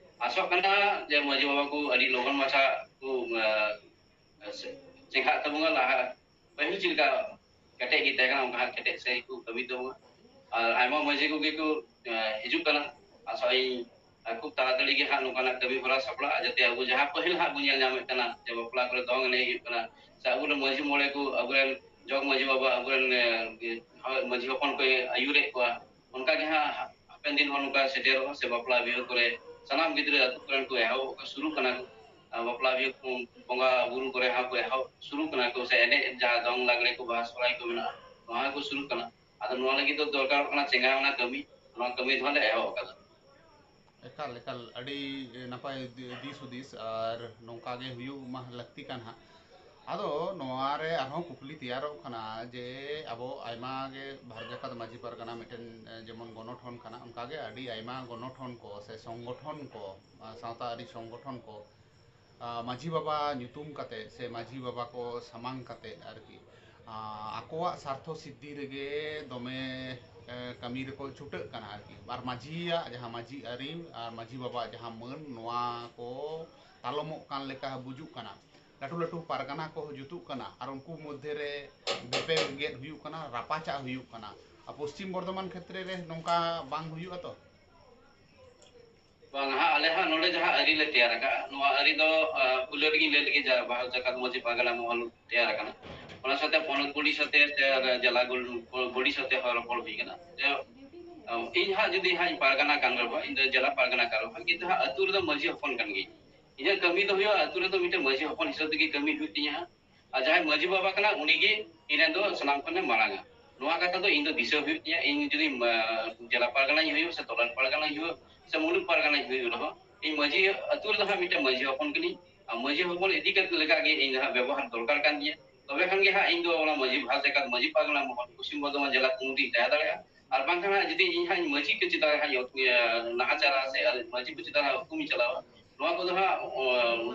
ᱟᱥᱚᱜ ᱠᱟᱱᱟ ᱡᱮ ᱢᱟᱹᱡᱷᱤ ᱵᱟᱵᱟ ᱠᱚ ᱟᱹᱰᱤ ᱞᱚᱜᱚᱱ ᱢᱟᱪᱷᱟ ᱠᱚ, ᱟ, ᱪᱮ-, ᱪᱮᱸᱜᱷᱟᱜ ᱛᱟᱵᱚᱱᱟ, ᱞᱟᱦᱟ ᱯᱟᱹᱦᱤᱞ ᱪᱮᱫ ᱞᱮᱠᱟ ᱠᱮᱴᱮᱡ ᱜᱮ ᱛᱟᱦᱮᱸ ᱠᱟᱱᱟ, ᱚᱱᱠᱟ ᱦᱟᱸᱜ ᱠᱮᱴᱮᱡ ᱥᱟᱹᱦᱤᱡ ᱠᱚ ᱠᱟᱹᱢᱤ ᱛᱟᱵᱚᱱᱟ᱾ ᱟᱨ ᱟᱭᱢᱟ ᱢᱟᱹᱡᱷᱤ ᱠᱚᱜᱮ ᱠᱚ, ᱮ, ᱦᱤᱡᱩᱜ ᱠᱟᱱᱟ᱾ ᱟᱥᱚᱜ ᱟᱹᱧ, ᱮ, ᱠᱷᱩᱵ ᱛᱟᱲᱟᱛᱟᱲᱤ ᱜᱮ ᱦᱟᱸᱜ ᱱᱚᱝᱠᱟᱱᱟᱜ ᱠᱟᱹᱢᱤ ᱦᱚᱨᱟ ᱥᱟᱯᱲᱟᱜᱼᱟ, ᱡᱟᱛᱮ ᱟᱵᱚ ᱡᱟᱦᱟᱸ ᱯᱟᱹᱦᱤᱞ ᱦᱟᱸᱜ ᱵᱚᱱ ᱧᱮᱞ ᱧᱟᱢᱮᱫ ᱠᱟᱱᱟ ᱡᱮ ᱵᱟᱯᱞᱟ ᱠᱚᱨᱮ ᱫᱚᱝ ᱮᱱᱮᱡ ᱦᱩᱭᱩᱜ ᱠᱟᱱᱟ, ᱥᱮ ᱟᱵᱚᱨᱮᱱ ᱢᱟᱹᱡᱷᱤ ᱢᱚᱬᱮ ᱠᱚ, ᱟᱵᱚᱨᱮᱱ ᱡᱚᱜᱽ ᱢᱟᱹᱡᱷᱤ ᱵᱟᱵᱟ, ᱟᱵᱚᱨᱮᱱ, ᱮ, ᱢᱟᱹᱡᱷᱤ ᱦᱚᱯᱚᱱ ᱠᱚ ᱟᱹᱭᱩᱨᱮᱫ ᱠᱚᱣᱟ, ᱚᱱᱠᱟ ᱜᱮ ᱦᱟᱸᱜ ᱦᱟᱯᱮᱱ ᱫᱤᱱ ᱦᱚᱸ ᱱᱚᱝᱠᱟ ᱥᱮᱴᱮᱨᱚᱜᱼᱟ, ᱥᱮ ᱵᱟᱯᱞᱟ ᱵᱤᱦᱟᱹ ᱠᱚᱨᱮ ᱥᱟᱱᱟᱢ ᱜᱤᱫᱽᱨᱟᱹ ᱟᱹᱛᱩ ᱠᱚᱨᱮᱱ ᱠᱚ ᱮᱦᱚᱵᱚᱜ ᱠᱟᱱᱟ, ᱥᱩᱨᱩᱜ ᱠᱟᱱᱟ ᱠᱚ᱾ ᱟᱨ ᱵᱟᱯᱞᱟ ᱵᱤᱦᱟᱹ ᱠᱚ, ᱵᱚᱸᱜᱟ ᱵᱩᱨᱩ ᱠᱚᱨᱮ ᱦᱚᱸ ᱠᱚ ᱮᱦᱚᱵ ᱥᱩᱨᱩᱜ ᱠᱟᱱᱟ ᱠᱚ, ᱥᱮ ᱮᱱᱮᱡ ᱡᱟᱦᱟᱸ ᱫᱚᱝ ᱞᱟᱜᱽᱲᱮ ᱠᱚ, ᱵᱟᱦᱟ ᱥᱚᱦᱨᱟᱭ ᱠᱚ ᱢᱮᱱᱟᱜᱼᱟ, ᱱᱚᱣᱟ ᱦᱚᱸ ᱠᱚ ᱥᱩᱨᱩᱜ ᱠᱟᱱᱟ᱾ ᱟᱫᱚ ᱱᱚᱣᱟ ᱞᱟᱹᱜᱤᱫ ᱫᱚ ᱫᱚᱨᱠᱟᱨᱚᱜ ᱠᱟᱱᱟ ᱪᱮᱸᱜᱷᱟᱣ ᱟᱱᱟᱜ ᱠᱟᱹᱢᱤ, ᱱᱚᱣᱟ ᱠᱟᱹᱢᱤ ᱫᱚ ᱦᱟᱸᱜ ᱞᱮ ᱮᱦᱚᱵ ᱟᱠᱟᱫᱟ᱾ ᱮᱠᱟᱞ, ᱮᱠᱟᱞ, ᱟᱹᱰᱤ ᱱᱟᱯᱟᱭ ᱫᱤ-, ᱫᱤᱥ ᱦᱩᱫᱤᱥ, ᱟᱨ ᱱᱚᱝᱠᱟ ᱜᱮ ᱦᱩᱭᱩᱜ ᱢᱟ ᱞᱟᱹᱠᱛᱤ ᱠᱟᱱ ᱦᱟᱸᱜ᱾ ᱟᱫᱚ ᱱᱚᱣᱟ ᱨᱮ ᱟᱨᱦᱚᱸ ᱠᱩᱠᱞᱤ ᱛᱮᱭᱟᱨᱚᱜ ᱠᱟᱱᱟ ᱡᱮ ᱟᱵᱚ ᱟᱭᱢᱟ ᱜᱮ ᱵᱷᱟᱨᱚᱛ ᱡᱟᱠᱟᱛ ᱢᱟᱹᱡᱷᱤ ᱯᱟᱨᱜᱟᱱᱟ ᱢᱤᱫᱴᱮᱱ, ᱮ, ᱡᱮᱢᱚᱱ ᱜᱚᱱᱚᱴᱷᱚᱱ ᱠᱟᱱᱟ, ᱚᱱᱠᱟ ᱜᱮ ᱟᱹᱰᱤ ᱟᱭᱢᱟ ᱜᱚᱱᱚᱴᱷᱚᱱ ᱠᱚ ᱥᱮ ᱥᱚᱝᱜᱚᱴᱷᱚᱱ ᱠᱚ, ᱟ, ᱥᱟᱶᱛᱟ ᱟᱹᱨᱤ ᱥᱚᱝᱜᱚᱴᱷᱚᱱ ᱠᱚ, ᱟ, ᱢᱟᱹᱡᱷᱤ ᱵᱟᱵᱟ ᱧᱩᱛᱩᱢ ᱠᱟᱛᱮ ᱥᱮ ᱢᱟᱹᱡᱷᱤ ᱵᱟᱵᱟ ᱠᱚ ᱥᱟᱢᱟᱝ ᱠᱟᱛᱮ ᱟᱨᱠᱤ, ᱟ, ᱟᱠᱚᱣᱟᱜ ᱥᱟᱨᱛᱷᱚ ᱥᱤᱫᱽᱫᱷᱤ ᱨᱮᱜᱮ ᱫᱚᱢᱮ, ᱮ, ᱠᱟᱹᱢᱤ ᱨᱮᱠᱚ ᱪᱷᱩᱴᱟᱹᱜ ᱠᱟᱱᱟ ᱟᱨᱠᱤ᱾ ᱟᱨ ᱢᱟᱹᱡᱷᱤᱭᱟᱜ ᱡᱟᱦᱟᱸ ᱢᱟᱹᱡᱷᱤ ᱟᱹᱨᱤ ᱟᱨ ᱢᱟᱹᱡᱷᱤ ᱵᱟᱵᱟᱣᱟᱜ ᱡᱟᱦᱟᱸ ᱢᱟᱹᱱ, ᱱᱚᱣᱟ ᱠᱚ ᱛᱟᱞᱚᱢᱚᱜ ᱠᱟᱱ ᱞᱮᱠᱟ ᱵᱩᱡᱩᱜ ᱠᱟᱱᱟ᱾ ᱞᱟᱹᱴᱩ ᱞᱟᱹᱴᱩ ᱯᱟᱨᱜᱟᱱᱟ ᱠᱚ ᱡᱩᱛᱩᱜ ᱠᱟᱱᱟ ᱟᱨ ᱩᱱᱠᱩ ᱢᱚᱫᱽᱫᱷᱮ ᱨᱮ ᱵᱮᱯᱮ ᱜᱮᱫ ᱦᱩᱭᱩᱜ ᱠᱟᱱᱟ, ᱨᱟᱯᱟᱪᱟᱜ ᱦᱩᱭᱩᱜ ᱠᱟᱱᱟ᱾ ᱟᱨ ᱯᱚᱥᱪᱤᱢ ᱵᱚᱨᱫᱷᱚᱢᱟᱱ ᱠᱷᱮᱛᱨᱮ ᱨᱮ ᱱᱚᱝᱠᱟ ᱵᱟᱝ ᱦᱩᱭᱩᱜᱼᱟ ᱛᱚ? ᱵᱟᱝ ᱦᱟᱸᱜ, ᱟᱞᱮ ᱦᱟᱸᱜ ᱱᱚᱰᱮ ᱡᱟᱦᱟᱸ ᱟᱹᱨᱤ ᱞᱮ ᱛᱮᱭᱟᱨ ᱟᱠᱟᱫᱼᱟ, ᱱᱚᱣᱟ ᱟᱹᱨᱤ ᱫᱚ, ᱟ, ᱯᱩᱭᱞᱟᱹ ᱨᱮᱜᱤᱧ ᱞᱟᱹᱭ ᱞᱮᱜᱮ, ᱡᱟ ᱵᱷᱟᱨᱚᱛ ᱡᱟᱠᱟᱛ ᱢᱟᱹᱡᱷᱤ ᱯᱟᱨᱜᱟᱱᱟ ᱢᱚᱦᱚᱞ ᱛᱮᱭᱟᱨ ᱟᱠᱟᱱᱟ, ᱚᱱᱟ ᱥᱟᱶᱛᱮ ᱯᱚᱱᱚᱛ ᱵᱚᱰᱤ ᱥᱟᱶᱛᱮ ᱥᱮ ᱡᱮᱞᱟ ᱜᱚᱞ-, ᱵᱚᱰᱤ ᱥᱟᱶᱛᱮ ᱦᱚᱸ ᱨᱚᱯᱚᱲ ᱦᱩᱭ ᱟᱠᱟᱱᱟ᱾ ᱡᱮ, ᱟ, ᱤᱧ ᱦᱟᱸᱜ ᱡᱩᱫᱤ ᱦᱟᱸᱜ ᱤᱧ ᱯᱟᱨᱜᱟᱱᱟ ᱠᱟᱱ ᱨᱮᱦᱚᱸ, ᱤᱧ ᱫᱚ ᱡᱮᱞᱟ ᱯᱟᱨᱜᱟᱱᱟ ᱠᱟᱱ ᱨᱮᱦᱚᱸ, ᱠᱤᱱᱛᱩ ᱦᱟᱸᱜ ᱟᱹᱛᱩ ᱨᱮᱫᱚ ᱢᱟᱹᱡᱷᱤ ᱦᱚᱯᱚᱱ ᱠᱟᱱ ᱜᱤᱭᱟᱹᱧ᱾ ᱤᱧᱟᱹᱜ ᱠᱟᱹᱢᱤ ᱫᱚ ᱦᱩᱭᱩᱜᱼᱟ, ᱟᱹᱛᱩ ᱨᱮᱫᱚ ᱢᱤᱫᱴᱮᱱ ᱢᱟᱹᱡᱷᱤ ᱦᱚᱯᱚᱱ ᱦᱤᱥᱟᱹᱵ ᱛᱮᱜᱮ ᱠᱟᱹᱢᱤ ᱦᱩᱭᱩᱜ ᱛᱤᱧᱟᱹ ᱦᱟᱸᱜ᱾ ᱟᱨ ᱡᱟᱦᱟᱸᱭ ᱢᱟᱹᱡᱷᱤ ᱵᱟᱵᱟ ᱠᱟᱱᱟ, ᱩᱱᱤᱜᱮ ᱤᱧ ᱨᱮᱱ ᱫᱚ ᱥᱟᱱᱟᱢ ᱠᱷᱚᱱᱮ ᱢᱟᱨᱟᱝᱟ᱾ ᱱᱚᱣᱟ ᱠᱟᱛᱷᱟ ᱫᱚ ᱤᱧ ᱫᱚ ᱫᱤᱥᱟᱹ ᱦᱩᱭᱩᱜ ᱛᱤᱧᱟᱹ, ᱤᱧ ᱡᱩᱫᱤ, ᱟ, ᱡᱮᱞᱟ ᱯᱟᱨᱜᱟᱱᱟᱧ ᱦᱩᱭᱩᱜ ᱥᱮ ᱛᱚᱞᱟᱴ ᱯᱟᱨᱜᱟᱱᱟᱧ ᱦᱩᱭᱩᱜ ᱥᱮ ᱢᱩᱞᱩᱠ ᱯᱟᱨᱜᱟᱱᱟᱧ ᱦᱩᱭᱩᱜ ᱨᱮᱦᱚᱸ, ᱤᱧ ᱢᱟᱹᱡᱷᱤ ᱟᱹᱛᱩ ᱨᱮᱫᱚ ᱦᱟᱸᱜ ᱢᱤᱫᱴᱮᱱ ᱢᱟᱹᱡᱷᱤ ᱦᱚᱯᱚᱱ ᱠᱟᱹᱱᱟᱹᱧ᱾ ᱟᱨ ᱢᱟᱹᱡᱷᱤ ᱦᱚᱯᱚᱱ ᱤᱫᱤ ᱠᱟᱛᱮ ᱞᱮᱠᱟᱜᱮ ᱤᱧ ᱫᱚ ᱦᱟᱸᱜ ᱵᱮᱵᱚᱦᱟᱨ ᱫᱚᱨᱠᱟᱨ ᱠᱟᱱ ᱛᱤᱧᱟᱹ᱾ ᱛᱚᱵᱮ ᱠᱷᱟᱱ ᱜᱮ ᱦᱟᱸᱜ ᱤᱧ ᱫᱚ ᱚᱱᱟ ᱢᱟᱹᱡᱷᱤ ᱵᱷᱟᱨ ᱡᱟᱠᱟᱛ ᱢᱟᱹᱡᱷᱤ ᱯᱟᱨᱜᱟᱱᱟ ᱢᱚᱦᱚᱞ ᱯᱚᱥᱪᱤᱢ ᱵᱚᱨᱫᱷᱚᱢᱟᱱ ᱡᱮᱞᱟ ᱠᱚᱢᱤᱴᱤᱧ ᱛᱟᱦᱮᱸ ᱫᱟᱲᱮᱭᱟᱜᱼᱟ᱾ ᱟᱨ ᱵᱟᱝᱠᱷᱟᱱ ᱦᱟᱸᱜ ᱡᱩᱫᱤ ᱤᱧ ᱦᱟᱸᱜ ᱢᱟᱹᱡᱷᱤ ᱠᱚ ᱪᱮᱛᱟᱱ ᱨᱮ ᱦᱟᱸᱜ ᱤᱭᱟᱹ, ᱱᱟᱦᱟᱪᱟᱨᱟ ᱥᱮ ᱟᱨ ᱢᱟᱹᱡᱷᱤ ᱠᱚ ᱪᱮᱛᱟᱱ ᱨᱮ ᱦᱩᱠᱩᱢᱤᱧ ᱪᱟᱞᱟᱣᱟ, ᱱᱚᱣᱟ ᱠᱚᱫᱚ ᱦᱟᱸᱜ, ᱚ,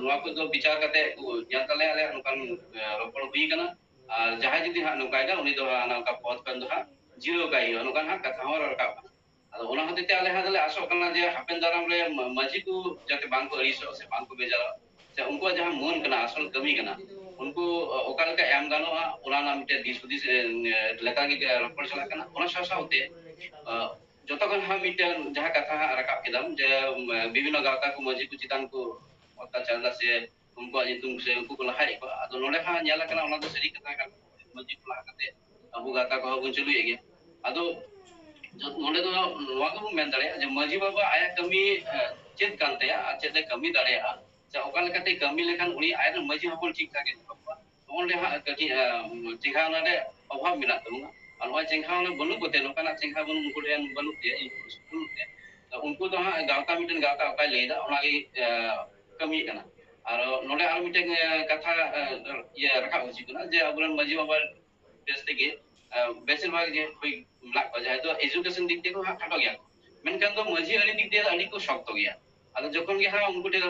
ᱱᱚᱣᱟ ᱠᱚᱫᱚ ᱵᱤᱪᱟᱨ ᱠᱟᱛᱮ ᱠᱚ ᱧᱮᱞ ᱛᱟᱞᱮᱭᱟ, ᱟᱞᱮᱭᱟᱜ ᱱᱚᱝᱠᱟᱱ, ᱮ, ᱨᱚᱯᱚᱲ ᱦᱩᱭ ᱟᱠᱟᱱᱟ᱾ ᱟᱨ ᱡᱟᱦᱟᱸᱭ ᱡᱩᱫᱤ ᱦᱟᱸᱜ ᱱᱚᱝᱠᱟᱭᱮᱫᱟ, ᱩᱱᱤ ᱫᱚ ᱦᱟᱸᱜ ᱚᱱᱟ ᱚᱱᱠᱟ ᱯᱚᱫᱽ ᱠᱷᱚᱱ ᱫᱚ ᱦᱟᱸᱜ ᱡᱤᱨᱟᱹᱣ ᱠᱟᱭ ᱦᱩᱭᱩᱜᱼᱟ, ᱱᱚᱝᱠᱟᱱ ᱦᱟᱸᱜ ᱠᱟᱛᱷᱟ ᱦᱚᱸ ᱨᱟᱠᱟᱵ ᱠᱟᱱᱟ᱾ ᱟᱫᱚ ᱚᱱᱟ ᱦᱚᱛᱮᱡ ᱛᱮ ᱟᱞᱮ ᱦᱟᱸᱜ ᱫᱚᱞᱮ ᱟᱥᱚᱜ ᱠᱟᱱᱟ ᱡᱮ ᱦᱟᱯᱮᱱ ᱫᱟᱨᱟᱢ ᱨᱮ ᱢᱟ-, ᱢᱟᱹᱡᱷᱤ ᱠᱚ ᱡᱟᱛᱮ ᱵᱟᱝ ᱠᱚ ᱟᱹᱲᱤᱥᱚᱜ ᱥᱮ ᱵᱟᱝ ᱠᱚ ᱵᱮᱡᱟᱨᱚᱜ, ᱥᱮ ᱩᱱᱠᱩᱣᱟᱜ ᱡᱟᱦᱟᱸ ᱢᱟᱹᱱ ᱠᱟᱱᱟ, ᱟᱥᱚᱞ ᱠᱟᱹᱢᱤ ᱠᱟᱱᱟ, ᱩᱱᱠᱩ, ᱚ-, ᱚᱠᱟ ᱞᱮᱠᱟ ᱮᱢ ᱜᱟᱱᱚᱜᱼᱟ, ᱚᱱᱟ ᱨᱮᱱᱟᱜ ᱢᱤᱫᱴᱮᱱ ᱫᱤᱥ ᱦᱩᱫᱤᱥ, ᱮ, ᱞᱮᱠᱟ ᱜᱮ ᱨᱚᱯᱚᱲ ᱪᱟᱞᱟᱜ ᱠᱟᱱᱟ᱾ ᱚᱱᱟ ᱥᱟᱶ ᱥᱟᱶᱛᱮ, ᱚ, ᱡᱚᱛᱚ ᱠᱷᱚᱱ ᱦᱟᱸᱜ ᱢᱤᱫᱴᱮᱱ ᱡᱟᱦᱟᱸ ᱠᱟᱛᱷᱟ ᱦᱟᱸᱜ ᱨᱟᱠᱟᱵ ᱠᱮᱫᱟᱢ ᱡᱮ, ᱩᱢ, ᱵᱤᱵᱷᱤᱱᱱᱚ ᱜᱟᱶᱛᱟ ᱠᱚ ᱢᱟᱹᱡᱷᱤ ᱠᱚ ᱪᱮᱛᱟᱱ ᱠᱚ ᱚᱛᱛᱟᱪᱟᱨ ᱮᱫᱟ ᱥᱮ ᱩᱱᱠᱩᱣᱟᱜ ᱧᱩᱛᱩᱢ ᱥᱮ ᱩᱱᱠᱩ ᱠᱚ ᱞᱟᱦᱟᱭᱮᱫ ᱠᱚᱣᱟ᱾ ᱟᱫᱚ ᱱᱚᱰᱮ ᱦᱟᱸᱜ ᱧᱮᱞ ᱟᱠᱟᱱᱟ, ᱚᱱᱟ ᱫᱚ ᱥᱟᱹᱨᱤ ᱠᱟᱛᱷᱟ ᱠᱟᱱᱟ, ᱢᱟᱹᱡᱷᱤ ᱠᱚ ᱞᱟᱦᱟ ᱠᱟᱛᱮ ᱟᱵᱚ ᱜᱟᱶᱛᱟ ᱠᱚᱦᱚᱸ ᱵᱚᱱ ᱪᱟᱹᱞᱩᱭᱮᱫ ᱜᱮᱭᱟ᱾ ᱟᱫᱚ ᱡᱚ-, ᱱᱚᱰᱮ ᱫᱚ ᱱᱚᱣᱟ ᱜᱮᱵᱚᱱ ᱢᱮᱱ ᱫᱟᱲᱮᱭᱟᱜᱼᱟ ᱡᱮ ᱢᱟᱹᱡᱷᱤ ᱵᱟᱵᱟ ᱟᱭᱟᱜ ᱠᱟᱹᱢᱤ, ᱮ, ᱪᱮᱫ ᱠᱟᱱ ᱛᱟᱭᱟ ᱟᱨ ᱪᱮᱫ ᱮ ᱠᱟᱹᱢᱤ ᱫᱟᱲᱮᱭᱟᱜᱼᱟ, ᱥᱮ ᱚᱠᱟ ᱞᱮᱠᱟᱛᱮ ᱠᱟᱹᱢᱤ ᱞᱮᱠᱷᱟᱱ ᱩᱱᱤ ᱟᱡ ᱨᱮᱱ ᱢᱟᱹᱡᱷᱤ ᱦᱚᱯᱚᱱ ᱴᱷᱤᱠ ᱴᱷᱟᱠ ᱮ ᱫᱚᱦᱚ ᱠᱚᱣᱟ᱾ ᱱᱚᱜᱼᱚ ᱱᱚᱰᱮ ᱦᱟᱸᱜ ᱠᱟᱹᱴᱤᱡ, ᱮ, ᱪᱮᱸᱜᱷᱟᱣ ᱨᱮᱱᱟᱜ ᱚᱵᱷᱟᱵᱽ ᱢᱮᱱᱟᱜ ᱛᱟᱵᱚᱱᱟ᱾ ᱟᱨ ᱱᱚᱣᱟ ᱪᱮᱸᱜᱷᱟᱣ ᱵᱟᱹᱱᱩᱜ ᱠᱚᱛᱮ, ᱱᱚᱝᱠᱟᱱᱟᱜ ᱪᱮᱸᱜᱷᱟᱣ ᱵᱟᱹᱱᱩᱜ, ᱩᱱᱠᱩ ᱴᱷᱮᱱ ᱵᱟᱹᱱᱩᱜ ᱛᱮ, ᱤᱧ ᱵᱟᱹᱱᱩᱜ ᱛᱮ, ᱛᱚ ᱩᱱᱠᱩ ᱫᱚ ᱦᱟᱸᱜ ᱜᱟᱶᱛᱟ, ᱢᱤᱫᱴᱮᱱ ᱜᱟᱶᱛᱟ ᱚᱠᱟᱭ ᱞᱟᱹᱭᱫᱟ, ᱚᱱᱟᱜᱮ, ᱮ, ᱠᱟᱹᱢᱤᱭᱮᱫ ᱠᱟᱱᱟ᱾ ᱟᱨ ᱱᱚᱰᱮ ᱟᱨ ᱢᱤᱫᱴᱮᱱ, ᱮ, ᱠᱟᱛᱷᱟ, ᱮ, ᱤᱭᱟᱹ ᱨᱟᱠᱟᱵ ᱦᱤᱡᱩᱜ ᱠᱟᱱᱟ ᱡᱮ ᱟᱵᱚᱨᱮᱱ ᱢᱟᱹᱡᱷᱤ ᱵᱟᱵᱟ ᱵᱮᱥ ᱛᱮᱜᱮ, ᱮ, ᱵᱮᱥᱤᱨ ᱵᱷᱟᱜᱽ ᱡᱮ ᱦᱩᱭ ᱢᱮᱱᱟᱜ ᱠᱚᱣᱟ, ᱡᱟᱦᱟᱸᱭ ᱫᱚ education ᱫᱤᱠ ᱛᱮ ᱦᱟᱸᱜ ᱠᱷᱟᱴᱚ ᱜᱮᱭᱟ ᱠᱚ, ᱢᱮᱱᱠᱷᱟᱱ ᱫᱚ ᱢᱟᱹᱡᱷᱤ ᱟᱹᱨᱤ ᱫᱤᱠ ᱛᱮ ᱫᱚ ᱟᱹᱰᱤ ᱠᱚ ᱥᱚᱠᱛᱚ ᱜᱮᱭᱟ᱾ ᱟᱫᱚ ᱡᱚᱠᱷᱚᱱ ᱜᱮ ᱦᱟᱸᱜ ᱩᱱᱠᱩ ᱴᱷᱮᱱ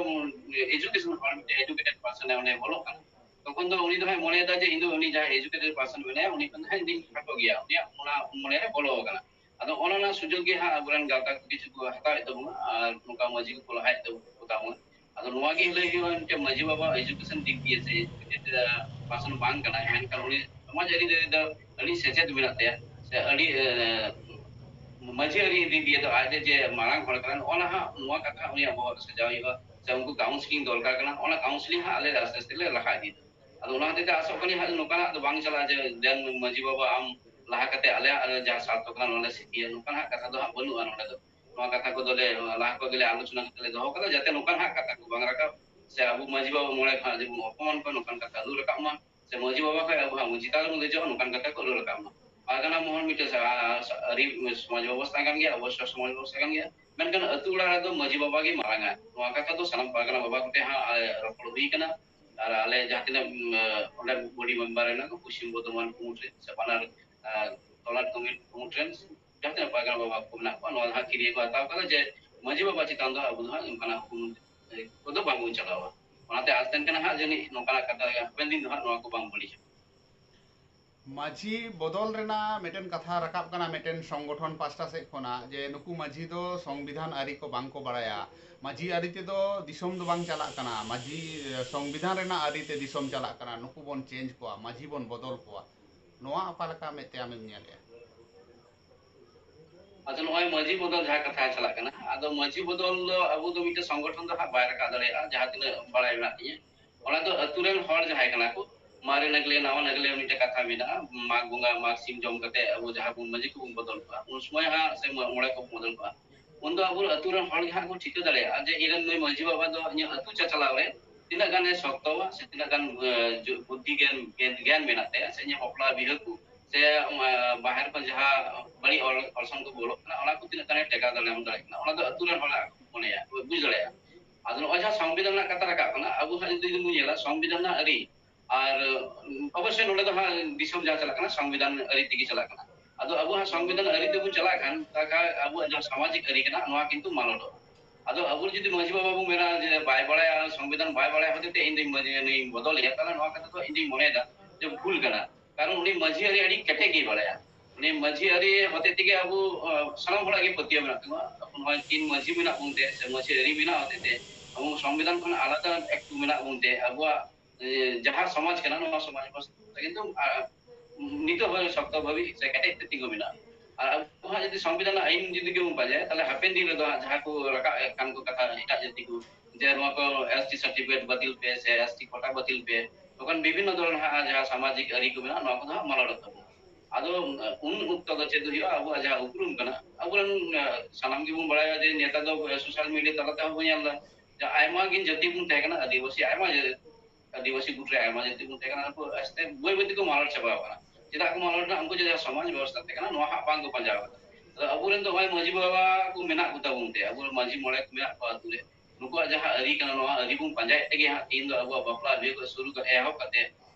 education ᱦᱚᱲ, ᱢᱤᱫᱴᱮᱱ educated person ᱮ ᱚᱸᱰᱮ ᱵᱚᱞᱚᱜ ᱠᱟᱱᱟ, ᱛᱚᱠᱷᱚᱱ ᱫᱚ ᱩᱱᱤ ᱫᱚ ᱦᱟᱸᱜ ᱢᱚᱱᱮᱭᱮᱫᱟ ᱡᱮ ᱤᱧ ᱫᱚ ᱩᱱᱤ ᱡᱟᱦᱟᱸᱭ educated person ᱢᱮᱱᱟᱭᱟ, ᱩᱱᱤ ᱠᱷᱚᱱ ᱫᱚ ᱦᱟᱸᱜ ᱤᱧ ᱫᱚᱧ ᱠᱷᱟᱴᱚ ᱜᱮᱭᱟ, ᱩᱱᱤᱭᱟᱜ ᱚᱱᱟ ᱢᱚᱱᱮ ᱨᱮ ᱵᱚᱞᱚ ᱟᱠᱟᱱᱟ᱾ ᱟᱫᱚ ᱚᱱᱟ ᱨᱮᱱᱟᱜ ᱥᱩᱡᱳᱜᱽ ᱜᱮ ᱦᱟᱸᱜ ᱟᱵᱚᱨᱮᱱ ᱜᱟᱶᱛᱟ ᱠᱚ ᱠᱤᱪᱷᱩ ᱠᱚ ᱦᱟᱛᱟᱣᱮᱫ ᱛᱟᱵᱚᱱᱟ ᱟᱨ ᱱᱚᱝᱠᱟ ᱢᱟᱹᱡᱷᱤ ᱠᱚᱠᱚ ᱞᱟᱦᱟᱭᱮᱫ ᱛᱟᱵᱚᱱᱟ᱾ ᱟᱫᱚ ᱱᱚᱣᱟ ᱜᱮ ᱞᱟᱹᱭ ᱦᱩᱭᱩᱜᱼᱟ, ᱢᱤᱫᱴᱮᱱ ᱢᱟᱹᱡᱷᱤ ᱵᱟᱵᱟ education ᱫᱤᱠ ᱫᱤᱭᱮ ᱥᱮ educated person ᱵᱟᱝ ᱠᱟᱱᱟᱭ, ᱢᱮᱱᱠᱷᱟᱱ ᱩᱱᱤ ᱥᱚᱢᱟᱡᱽ ᱟᱹᱨᱤ ᱫᱚ ᱟᱹᱰᱤ ᱥᱮᱪᱮᱫ ᱢᱮᱱᱟᱜ ᱛᱟᱭᱟ, ᱥᱮ ᱟᱹᱰᱤ, ᱮ, ᱢᱟᱹᱡᱷᱤ ᱟᱹᱨᱤ ᱫᱤᱠ ᱫᱤᱭᱮ ᱫᱚ ᱟᱡ ᱡᱮ ᱢᱟᱨᱟᱝ ᱦᱚᱲ ᱠᱟᱱᱟ, ᱚᱱᱟ ᱦᱟᱸᱜ ᱱᱚᱣᱟ ᱠᱟᱛᱷᱟ ᱩᱱᱤᱭᱟᱜ ᱵᱚᱦᱚᱜ ᱨᱮ ᱥᱟᱡᱟᱣ ᱦᱩᱭᱩᱜᱼᱟ, ᱥᱮ ᱩᱱᱠᱩ counselling ᱫᱚᱨᱠᱟᱨ ᱠᱟᱱᱟ, ᱚᱱᱟ counselling ᱦᱟᱸᱜ ᱟᱞᱮ ᱟᱥᱛᱮ ᱟᱥᱛᱮ ᱞᱮ ᱞᱟᱦᱟ ᱤᱫᱤᱭᱮᱫᱟ᱾ ᱟᱫᱚ ᱚᱱᱟ ᱦᱚᱛᱮᱡ ᱛᱮ ᱟᱥᱚᱜ ᱠᱟᱹᱱᱟᱹᱧ ᱦᱟᱸᱜ ᱱᱚᱝᱠᱟᱱᱟᱜ ᱫᱚ ᱵᱟᱝ ᱪᱟᱞᱟᱜᱼᱟ ᱡᱮ ᱫᱮᱱ ᱢᱟᱹᱡᱷᱤ ᱵᱟᱵᱟ ᱟᱢ ᱞᱟᱦᱟ ᱠᱟᱛᱮ ᱟᱞᱮᱭᱟᱜ ᱡᱟᱦᱟᱸ ᱥᱟᱨᱛᱷᱚ ᱠᱟᱱᱟ ᱱᱚᱣᱟ ᱞᱮ ᱥᱤᱫᱷᱤᱭᱟ, ᱱᱚᱝᱠᱟᱱᱟᱜ ᱠᱟᱛᱷᱟ ᱫᱚ ᱦᱟᱸᱜ ᱵᱟᱹᱱᱩᱜᱼᱟ ᱱᱚᱰᱮ ᱫᱚ᱾ ᱱᱚᱣᱟ ᱠᱟᱛᱷᱟ ᱠᱚᱫᱚ ᱞᱮ ᱞᱟᱦᱟ ᱠᱷᱚᱱ ᱜᱮᱞᱮ ᱟᱞᱳᱪᱚᱱᱟ ᱠᱟᱛᱮ ᱞᱮ ᱫᱚᱦᱚ ᱠᱟᱫᱟ, ᱡᱟᱛᱮ ᱱᱚᱝᱠᱟᱱᱟᱜ ᱠᱟᱛᱷᱟ ᱠᱚ ᱵᱟᱝ ᱨᱟᱠᱟᱵ, ᱥᱮ ᱟᱵᱚ ᱢᱟᱹᱡᱷᱤ ᱵᱟᱵᱟ ᱢᱚᱬᱮ ᱠᱷᱚᱱᱟᱜ ᱡᱮᱢᱚᱱ ᱚᱯᱚᱢᱟᱱ ᱠᱚ, ᱱᱚᱝᱠᱟᱱ ᱠᱟᱛᱷᱟ ᱟᱞᱚ ᱨᱟᱠᱟᱵ ᱢᱟ, ᱥᱮ ᱢᱟᱹᱡᱷᱤ ᱵᱟᱵᱟ ᱠᱷᱚᱱ ᱟᱵᱚ ᱦᱟᱸᱜ ᱵᱚᱱ ᱪᱮᱛᱟᱱ ᱨᱮᱵᱚᱱ ᱫᱮᱡᱚᱜᱼᱟ, ᱱᱚᱝᱠᱟᱱ ᱠᱟᱛᱷᱟ ᱠᱚ ᱟᱞᱚ ᱨᱟᱠᱟᱵ ᱢᱟ᱾ ᱯᱟᱨᱜᱟᱱᱟ ᱢᱚᱦᱚᱞ ᱢᱤᱫᱴᱮᱱ ᱥᱟ-, ᱥᱟ-, ᱟᱹᱨᱤ ᱥᱚᱢᱟᱡᱽ ᱵᱮᱵᱚᱥᱛᱷᱟ ᱠᱟᱱ ᱜᱮᱭᱟ, ᱚᱵᱚᱥᱥᱚ ᱥᱚᱢᱟᱡᱽ ᱵᱮᱵᱚᱥᱛᱷᱟ ᱠᱟᱱ ᱜᱮᱭᱟ, ᱢᱮᱱᱠᱷᱟᱱ ᱟᱹᱛᱩ ᱚᱲᱟᱜ ᱨᱮᱫᱚ ᱢᱟᱹᱡᱷᱤ ᱵᱟᱵᱟ ᱜᱮ ᱢᱟᱨᱟᱝᱟ᱾ ᱱᱚᱣᱟ ᱠᱟᱛᱷᱟ ᱫᱚ ᱥᱟᱱᱟᱢ ᱯᱟᱨᱜᱟᱱᱟ ᱵᱟᱵᱟ ᱠᱚᱴᱷᱮᱱ ᱦᱟᱸᱜ, ᱮ, ᱨᱚᱯᱚᱲ ᱦᱩᱭ ᱠᱟᱱᱟ᱾ ᱟᱨ ᱟᱞᱮ ᱡᱟᱦᱟᱸ ᱛᱤᱱᱟᱹᱜ, ᱩᱢ, ᱚᱸᱰᱮ body member ᱢᱮᱱᱟᱜ ᱠᱚ, ᱯᱚᱥᱪᱤᱢ ᱵᱚᱨᱫᱷᱚᱢᱟᱱ ᱠᱩᱢᱩᱴ ᱨᱮ ᱥᱮ ᱵᱟᱱᱟᱨ, ᱟ, ᱛᱚᱞᱟ ᱠᱩᱢᱩᱴ, ᱠᱩᱢᱩᱴ ᱨᱮᱱ ᱡᱟᱦᱟᱸ ᱛᱤᱱᱟᱹᱜ ᱯᱟᱨᱜᱟᱱᱟ ᱵᱟᱵᱟ ᱠᱚ ᱢᱮᱱᱟᱜ ᱠᱚᱣᱟ, ᱱᱚᱣᱟ ᱫᱚ ᱦᱟᱸᱜ ᱠᱤᱨᱭᱟᱹ ᱠᱚ ᱦᱟᱛᱟᱣ ᱠᱟᱫᱟ ᱡᱮ ᱢᱟᱹᱡᱷᱤ ᱵᱟᱵᱟ ᱪᱮᱛᱟᱱ ᱫᱚ ᱟᱵᱚ ᱫᱚ ᱦᱟᱸᱜ ᱚᱱᱠᱟᱱᱟᱜ ᱦᱩᱠᱩᱢ, ᱮ, ᱠᱚᱫᱚ ᱵᱟᱝᱵᱚᱱ ᱪᱟᱞᱟᱣᱟ᱾ ᱚᱱᱟᱛᱮ ᱟᱥ ᱛᱟᱦᱮᱱ ᱠᱟᱱᱟ ᱦᱟᱸᱜ ᱡᱟᱹᱱᱤᱡ ᱱᱚᱝᱠᱟᱱᱟᱜ ᱠᱟᱛᱷᱟ ᱦᱟᱯᱮᱱ ᱫᱤᱱ ᱫᱚ ᱦᱟᱸᱜ ᱱᱚᱣᱟ ᱠᱚ ᱵᱟᱝ ᱵᱟᱹᱲᱤᱡᱚᱜᱼᱟ᱾ ᱢᱟᱹᱡᱷᱤ ᱵᱚᱫᱚᱞ ᱨᱮᱱᱟᱜ ᱢᱤᱫᱴᱮᱱ ᱠᱟᱛᱷᱟ ᱨᱟᱠᱟᱵ ᱠᱟᱱᱟ ᱢᱤᱫᱴᱮᱱ ᱥᱚᱝᱜᱚᱴᱷᱚᱱ ᱯᱟᱥᱴᱟ ᱥᱮᱫ ᱠᱷᱚᱱᱟᱜ, ᱡᱮ ᱱᱩᱠᱩ ᱢᱟᱹᱡᱷᱤ ᱫᱚ ᱥᱚᱝᱵᱤᱫᱷᱟᱱ ᱟᱹᱨᱤ ᱠᱚ ᱵᱟᱝ ᱠᱚ ᱵᱟᱲᱟᱭᱟ, ᱢᱟᱹᱡᱷᱤ ᱟᱹᱨᱤ ᱛᱮᱫᱚ ᱫᱤᱥᱚᱢ ᱫᱚ ᱵᱟᱝ ᱪᱟᱞᱟᱜ ᱠᱟᱱᱟ, ᱢᱟᱹᱡᱷᱤ, ᱥᱚᱝᱵᱤᱫᱷᱟᱱ ᱨᱮᱱᱟᱜ ᱟᱹᱨᱤ ᱛᱮ ᱫᱤᱥᱚᱢ ᱪᱟᱞᱟᱜ ᱠᱟᱱᱟ, ᱱᱩᱠᱩ ᱵᱚᱱ change ᱠᱚᱣᱟ, ᱢᱟᱹᱡᱷᱤ ᱵᱚᱱ ᱵᱚᱫᱚᱞ ᱠᱚᱣᱟ᱾ ᱱᱚᱣᱟ ᱚᱠᱟ ᱞᱮᱠᱟ ᱢᱮᱫ ᱛᱮ ᱟᱢᱮᱢ ᱧᱮᱞᱮᱜᱼᱟ? ᱟᱪᱪᱷᱟ, ᱱᱚᱜᱼᱚᱭ ᱢᱟᱹᱡᱷᱤ ᱵᱚᱫᱚᱞ ᱡᱟᱦᱟᱸ ᱠᱟᱛᱷᱟ ᱪᱟᱞᱟᱜ ᱠᱟᱱᱟ, ᱟᱫᱚ ᱢᱟᱹᱡᱷᱤ ᱵᱚᱫᱚᱞ ᱫᱚ ᱟᱵᱚ ᱫᱚ ᱢᱤᱫᱴᱮᱱ ᱥᱚᱝᱜᱚᱴᱷᱚᱱ ᱫᱚ ᱦᱟᱸᱜ ᱵᱟᱭ ᱨᱟᱠᱟᱵ ᱫᱟᱲᱮᱭᱟᱜᱼᱟ, ᱡᱟᱦᱟᱸ ᱛᱤᱱᱟᱹᱜ ᱵᱟᱲᱟᱭ ᱢᱮᱱᱟᱜ ᱛᱤᱧᱟᱹ᱾ ᱚᱱᱟ ᱫᱚ ᱟᱹᱛᱩ ᱨᱮᱱ ᱦᱚᱲ ᱡᱟᱦᱟᱸᱭ ᱠᱟᱱᱟ ᱠᱚ, ᱢᱟᱨᱮ ᱱᱟᱜᱽᱞᱮ, ᱱᱟᱣᱟ ᱱᱟᱜᱽᱞᱮ ᱢᱤᱫᱴᱮᱱ ᱠᱟᱛᱷᱟ ᱢᱮᱱᱟᱜᱼᱟ, ᱢᱟᱜᱽ ᱵᱚᱸᱜᱟ, ᱢᱟᱜᱽ ᱥᱤᱢ ᱡᱚᱢ ᱠᱟᱛᱮ ᱟᱵᱚ ᱡᱟᱦᱟᱸ ᱵᱚᱱ ᱢᱟᱹᱡᱷᱤ ᱠᱚᱵᱚᱱ ᱵᱚᱫᱚᱞ ᱠᱚᱣᱟ, ᱩᱱ ᱥᱚᱢᱚᱭ ᱦᱟᱸᱜ ᱥᱮ ᱢᱚ-, ᱢᱚᱬᱮ ᱠᱚᱵᱚᱱ ᱵᱚᱫᱚᱞ ᱠᱚᱣᱟ, ᱩᱱ ᱫᱚ ᱟᱵᱚ ᱟᱹᱛᱩ ᱨᱮᱱ ᱦᱚᱲ ᱜᱮ ᱦᱟᱸᱜ ᱠᱚ ᱴᱷᱤᱠᱟᱹ ᱫᱟᱲᱮᱭᱟᱜᱼᱟ ᱡᱮ ᱤᱧ ᱨᱮᱱ ᱱᱩᱭ ᱢᱟᱹᱡᱷᱤ ᱵᱟᱵᱟ ᱫᱚ ᱤᱧᱟᱹᱜ ᱟᱹᱛᱩ ᱪᱟᱪᱟᱞᱟᱣ ᱨᱮ ᱛᱤᱱᱟᱹᱜ ᱜᱟᱱᱮ ᱥᱚᱠᱛᱚᱣᱟ ᱥᱮ ᱛᱤᱱᱟᱹᱜ ᱜᱟᱱ, ᱮ, ᱡᱩ-, ᱵᱩᱫᱽᱫᱷᱤ ᱜᱮᱭᱟᱱ, ᱜᱮᱭᱟᱱ, ᱜᱮᱭᱟᱱ ᱢᱮᱱᱟᱜ ᱛᱟᱭᱟ, ᱥᱮ ᱤᱧᱟᱹᱜ ᱵᱟᱯᱞᱟ ᱵᱤᱦᱟᱹ ᱠᱚ ᱥᱮ ᱵᱟᱦᱮᱨ ᱠᱷᱚᱱ ᱡᱟᱦᱟᱸ ᱵᱟᱹᱲᱤᱡ ᱚᱨᱥᱚᱝ ᱠᱚ ᱵᱚᱞᱚᱜ ᱠᱟᱱᱟ, ᱚᱱᱟ ᱠᱚ ᱛᱤᱱᱟᱹᱜ ᱜᱟᱱᱮ ᱴᱮᱠᱟᱣ ᱫᱟᱨᱟᱢ ᱫᱟᱲᱮᱭᱟᱜ ᱠᱟᱱᱟ, ᱚᱱᱟ ᱫᱚ ᱟᱹᱛᱩ ᱨᱮᱱ ᱦᱚᱲ ᱢᱚᱱᱮᱭᱟ, ᱵᱩᱡᱽ ᱫᱟᱲᱮᱭᱟᱜᱼᱟ᱾ ᱟᱫᱚ ᱱᱚᱜᱼᱚᱭ ᱡᱟᱦᱟᱸ ᱥᱚᱝᱵᱤᱫᱷᱟᱱ ᱨᱮᱱᱟᱜ ᱠᱟᱛᱷᱟ ᱨᱟᱠᱟᱵ ᱠᱟᱱᱟ, ᱟᱵᱚ ᱦᱟᱸᱜ ᱡᱩᱫᱤ ᱵᱚᱱ ᱧᱮᱞᱟ ᱥᱚᱝᱵᱤᱫᱷᱟᱱ ᱨᱮᱱᱟᱜ ᱟᱹᱨᱤ, ᱟᱨ ᱚᱵᱚᱥᱥᱳᱭ ᱱᱚᱰᱮ ᱫᱚ ᱦᱟᱸᱜ ᱫᱤᱥᱚᱢ ᱡᱟᱦᱟᱸ ᱪᱟᱞᱟᱜ ᱠᱟᱱᱟ ᱥᱚᱝᱵᱤᱫᱷᱟᱱ ᱟᱹᱨᱤ ᱛᱮᱜᱮ ᱪᱟᱞᱟᱜ ᱠᱟᱱᱟ᱾ ᱟᱫᱚ ᱟᱵᱚ ᱦᱟᱸᱜ ᱥᱚᱝᱵᱤᱫᱷᱟᱱ ᱟᱹᱨᱤ ᱛᱮᱵᱚᱱ ᱪᱟᱞᱟᱜ ᱠᱷᱟᱱ, ᱛᱟᱦᱚᱞᱮ ᱟᱵᱚᱣᱟᱜ ᱡᱟᱦᱟᱸ ᱥᱟᱢᱟᱡᱤᱠ ᱟᱹᱨᱤ ᱠᱟᱱᱟ, ᱱᱚᱣᱟ ᱠᱤᱱᱛᱩ ᱢᱟᱞᱚᱴᱚᱜᱼᱟ᱾ ᱟᱫᱚ ᱟᱵᱚ ᱡᱩᱫᱤ ᱢᱟᱹᱡᱷᱤ ᱵᱟᱵᱟ ᱵᱚᱱ ᱢᱮᱱᱟ ᱡᱮ ᱵᱟᱭ ᱵᱟᱲᱟᱭᱟ, ᱥᱚᱝᱵᱤᱫᱷᱟᱱ ᱵᱟᱭ ᱵᱟᱲᱟᱭᱟ ᱦᱚᱛᱮ ᱛᱮ ᱤᱧ ᱫᱚᱧ ᱢᱟᱹᱡᱷᱤ, ᱱᱩᱭᱤᱧ ᱵᱚᱫᱚᱞᱮᱭᱟ, ᱛᱟᱦᱚᱞᱮ ᱱᱚᱣᱟ ᱠᱟᱛᱷᱟ ᱫᱚ ᱤᱧ ᱫᱚᱧ ᱢᱚᱱᱮᱭᱮᱫᱟ ᱡᱮ ᱵᱷᱩᱞ ᱠᱟᱱᱟ᱾ ᱠᱟᱨᱚᱱ ᱩᱱᱤ ᱢᱟᱹᱡᱷᱤ ᱟᱹᱨᱤ ᱟᱹᱰᱤ ᱠᱮᱴᱮᱡ ᱜᱮᱭ ᱵᱟᱲᱟᱭᱟ᱾ ᱩᱱᱤ ᱢᱟᱹᱡᱷᱤ ᱟᱹᱨᱤ ᱦᱚᱛᱮ ᱛᱮᱜᱮ ᱟᱵᱚ, ᱟᱸ, ᱥᱟᱱᱟᱢ ᱦᱚᱲᱟᱜ ᱜᱮ ᱯᱟᱹᱛᱭᱟᱹᱣ ᱢᱮᱱᱟᱜ ᱛᱟᱵᱚᱱᱟ᱾ ᱟᱵᱚ ᱱᱚᱜᱼᱚᱭ ᱛᱤᱱ ᱢᱟᱹᱡᱷᱤ ᱢᱮᱱᱟᱜ ᱵᱚᱱ ᱛᱮ, ᱥᱮ ᱢᱟᱹᱡᱷᱤ ᱟᱹᱨᱤ ᱢᱮᱱᱟᱜ ᱦᱚᱛᱮ ᱛᱮ, ᱟᱵᱚ ᱥᱚᱝᱵᱤᱫᱷᱟᱱ ᱠᱷᱚᱱ ᱟᱞᱟᱫᱟ ᱮᱠᱴᱩ ᱢᱮᱱᱟᱜ ᱵᱚᱱ ᱛᱮ, ᱟᱵᱚᱣᱟᱜ, ᱮ, ᱡᱟᱦᱟᱸ ᱥᱚᱢᱟᱡᱽ ᱠᱟᱱᱟ, ᱱᱚᱣᱟ ᱥᱚᱢᱟᱡᱽ ᱵᱮᱵᱚᱥᱛᱷᱟ ᱠᱤᱱᱛᱩ, ᱟ, ᱱᱤᱛᱚᱜ ᱦᱚᱸ ᱥᱚᱠᱛᱚ ᱵᱷᱟᱵᱤ ᱥᱮ ᱠᱮᱴᱮᱡ ᱛᱮ ᱛᱤᱸᱜᱩ ᱢᱮᱱᱟᱜᱼᱟ᱾ ᱟᱨ ᱟᱵᱚ ᱦᱟᱸᱜ ᱡᱩᱫᱤ ᱥᱚᱝᱵᱤᱫᱷᱟᱱ ᱨᱮᱱᱟᱜ ᱟᱹᱭᱤᱱ ᱡᱩᱫᱤ ᱜᱮᱵᱚᱱ ᱯᱟᱸᱡᱟᱭᱟ, ᱛᱟᱦᱞᱮ ᱦᱟᱯᱮᱱ ᱫᱤᱱ ᱨᱮᱫᱚ ᱦᱟᱸᱜ ᱡᱟᱦᱟᱸ ᱠᱚ ᱨᱟᱠᱟᱵ ᱮᱫ ᱠᱟᱱ ᱠᱚ ᱠᱟᱛᱷᱟ ᱮᱴᱟᱜ ᱡᱟᱹᱛᱤ ᱠᱚ, ᱡᱮ ᱱᱚᱣᱟ ᱠᱚ ᱮᱥ ᱴᱤ certificate ᱵᱟᱹᱛᱤᱞ ᱯᱮ ᱥᱮ ᱮᱥ ᱴᱤ quota ᱵᱟᱹᱛᱤᱞ ᱯᱮ, ᱛᱚᱠᱷᱚᱱ ᱵᱤᱵᱷᱤᱱᱱᱚ ᱫᱷᱚᱨᱚᱱ ᱦᱟᱸᱜ ᱡᱟᱦᱟᱸ ᱥᱟᱢᱟᱡᱤᱠ ᱟᱹᱨᱤ ᱠᱚ ᱢᱮᱱᱟᱜᱼᱟ, ᱱᱚᱣᱟ ᱠᱚᱫᱚ ᱦᱟᱸᱜ ᱢᱟᱞᱚᱴᱚᱜ ᱛᱟᱵᱚᱱᱟ᱾ ᱟᱫᱚ, ᱩᱱ ᱚᱠᱛᱚ ᱫᱚ ᱪᱮᱫ ᱦᱩᱭᱩᱜᱼᱟ? ᱟᱵᱚᱣᱟᱜ ᱡᱟᱦᱟᱸ ᱩᱯᱨᱩᱢ ᱠᱟᱱᱟ, ᱟᱵᱚᱨᱮᱱ, ᱥᱟᱱᱟᱢ ᱜᱮᱵᱚᱱ ᱵᱟᱲᱟᱭᱟ ᱡᱮ ᱱᱮᱛᱟᱨ ᱫᱚ social media ᱛᱟᱞᱟ ᱛᱮᱦᱚᱸ ᱵᱚᱱ ᱧᱮᱞ ᱮᱫᱟ ᱡᱮ ᱟᱭᱢᱟ ᱜᱮ ᱡᱟᱹᱛᱤ ᱵᱚᱱ ᱛᱟᱦᱮᱸ ᱠᱟᱱᱟ, ᱟᱹᱫᱤᱵᱟᱹᱥᱤ ᱟᱭᱢᱟ ᱡᱟᱹᱛᱤ, ᱟᱹᱫᱤᱵᱟᱹᱥᱤ ᱜᱩᱴ ᱨᱮ ᱟᱭᱢᱟ ᱡᱟᱹᱛᱤ ᱵᱚᱱ ᱛᱟᱦᱮᱸ ᱠᱟᱱᱟ, ᱩᱱᱠᱩ ᱟᱥᱛᱮ ᱵᱟᱹᱭ ᱵᱟᱹᱭ ᱛᱮᱠᱚ ᱢᱟᱞᱚᱴ ᱪᱟᱵᱟᱣ ᱠᱟᱱᱟ᱾ ᱪᱮᱫᱟᱜ ᱠᱚ ᱢᱟᱞᱚᱴ ᱮᱱᱟ? ᱩᱱᱠᱩ ᱡᱟᱦᱟᱸ ᱥᱚᱢᱟᱡᱽ ᱵᱮᱵᱚᱥᱛᱷᱟ ᱛᱟᱦᱮᱸ ᱠᱟᱱᱟ, ᱱᱚᱣᱟ ᱦᱟᱸᱜ ᱵᱟᱝ ᱠᱚ ᱯᱟᱸᱡᱟ ᱟᱠᱟᱫᱟ᱾ ᱟᱫᱚ ᱟᱵᱚᱨᱮᱱ ᱫᱚ ᱱᱚᱜᱼᱚᱭ ᱢᱟᱹᱡᱷᱤ ᱵᱟᱵᱟ ᱠᱚ ᱢᱮᱱᱟᱜ ᱠᱚ ᱛᱟᱵᱚᱱ ᱛᱮ, ᱟᱵᱚᱨᱮᱱ ᱢᱟᱹᱡᱷᱤ ᱢᱚᱬᱮ ᱠᱚ ᱢᱮᱱᱟᱜ ᱠᱚᱣᱟ ᱟᱹᱛᱩ ᱨᱮ, ᱱᱩᱠᱩᱣᱟᱜ ᱡᱟᱦᱟᱸ ᱟᱹᱨᱤ ᱠᱟᱱᱟ, ᱱᱚᱣᱟ ᱟᱹᱨᱤ ᱵᱚᱱ ᱯᱟᱸᱡᱟᱭᱮᱫ ᱛᱮᱜᱮ ᱦᱟᱸᱜ ᱛᱮᱦᱮᱧ ᱫᱚ ᱟᱵᱚᱣᱟᱜ ᱵᱟᱯᱞᱟ ᱵᱤᱦᱟᱹ ᱠᱷᱚᱱ ᱥᱩᱨᱩ ᱠᱟᱛᱮ ᱮᱦᱚᱵ ᱠᱟᱛᱮ,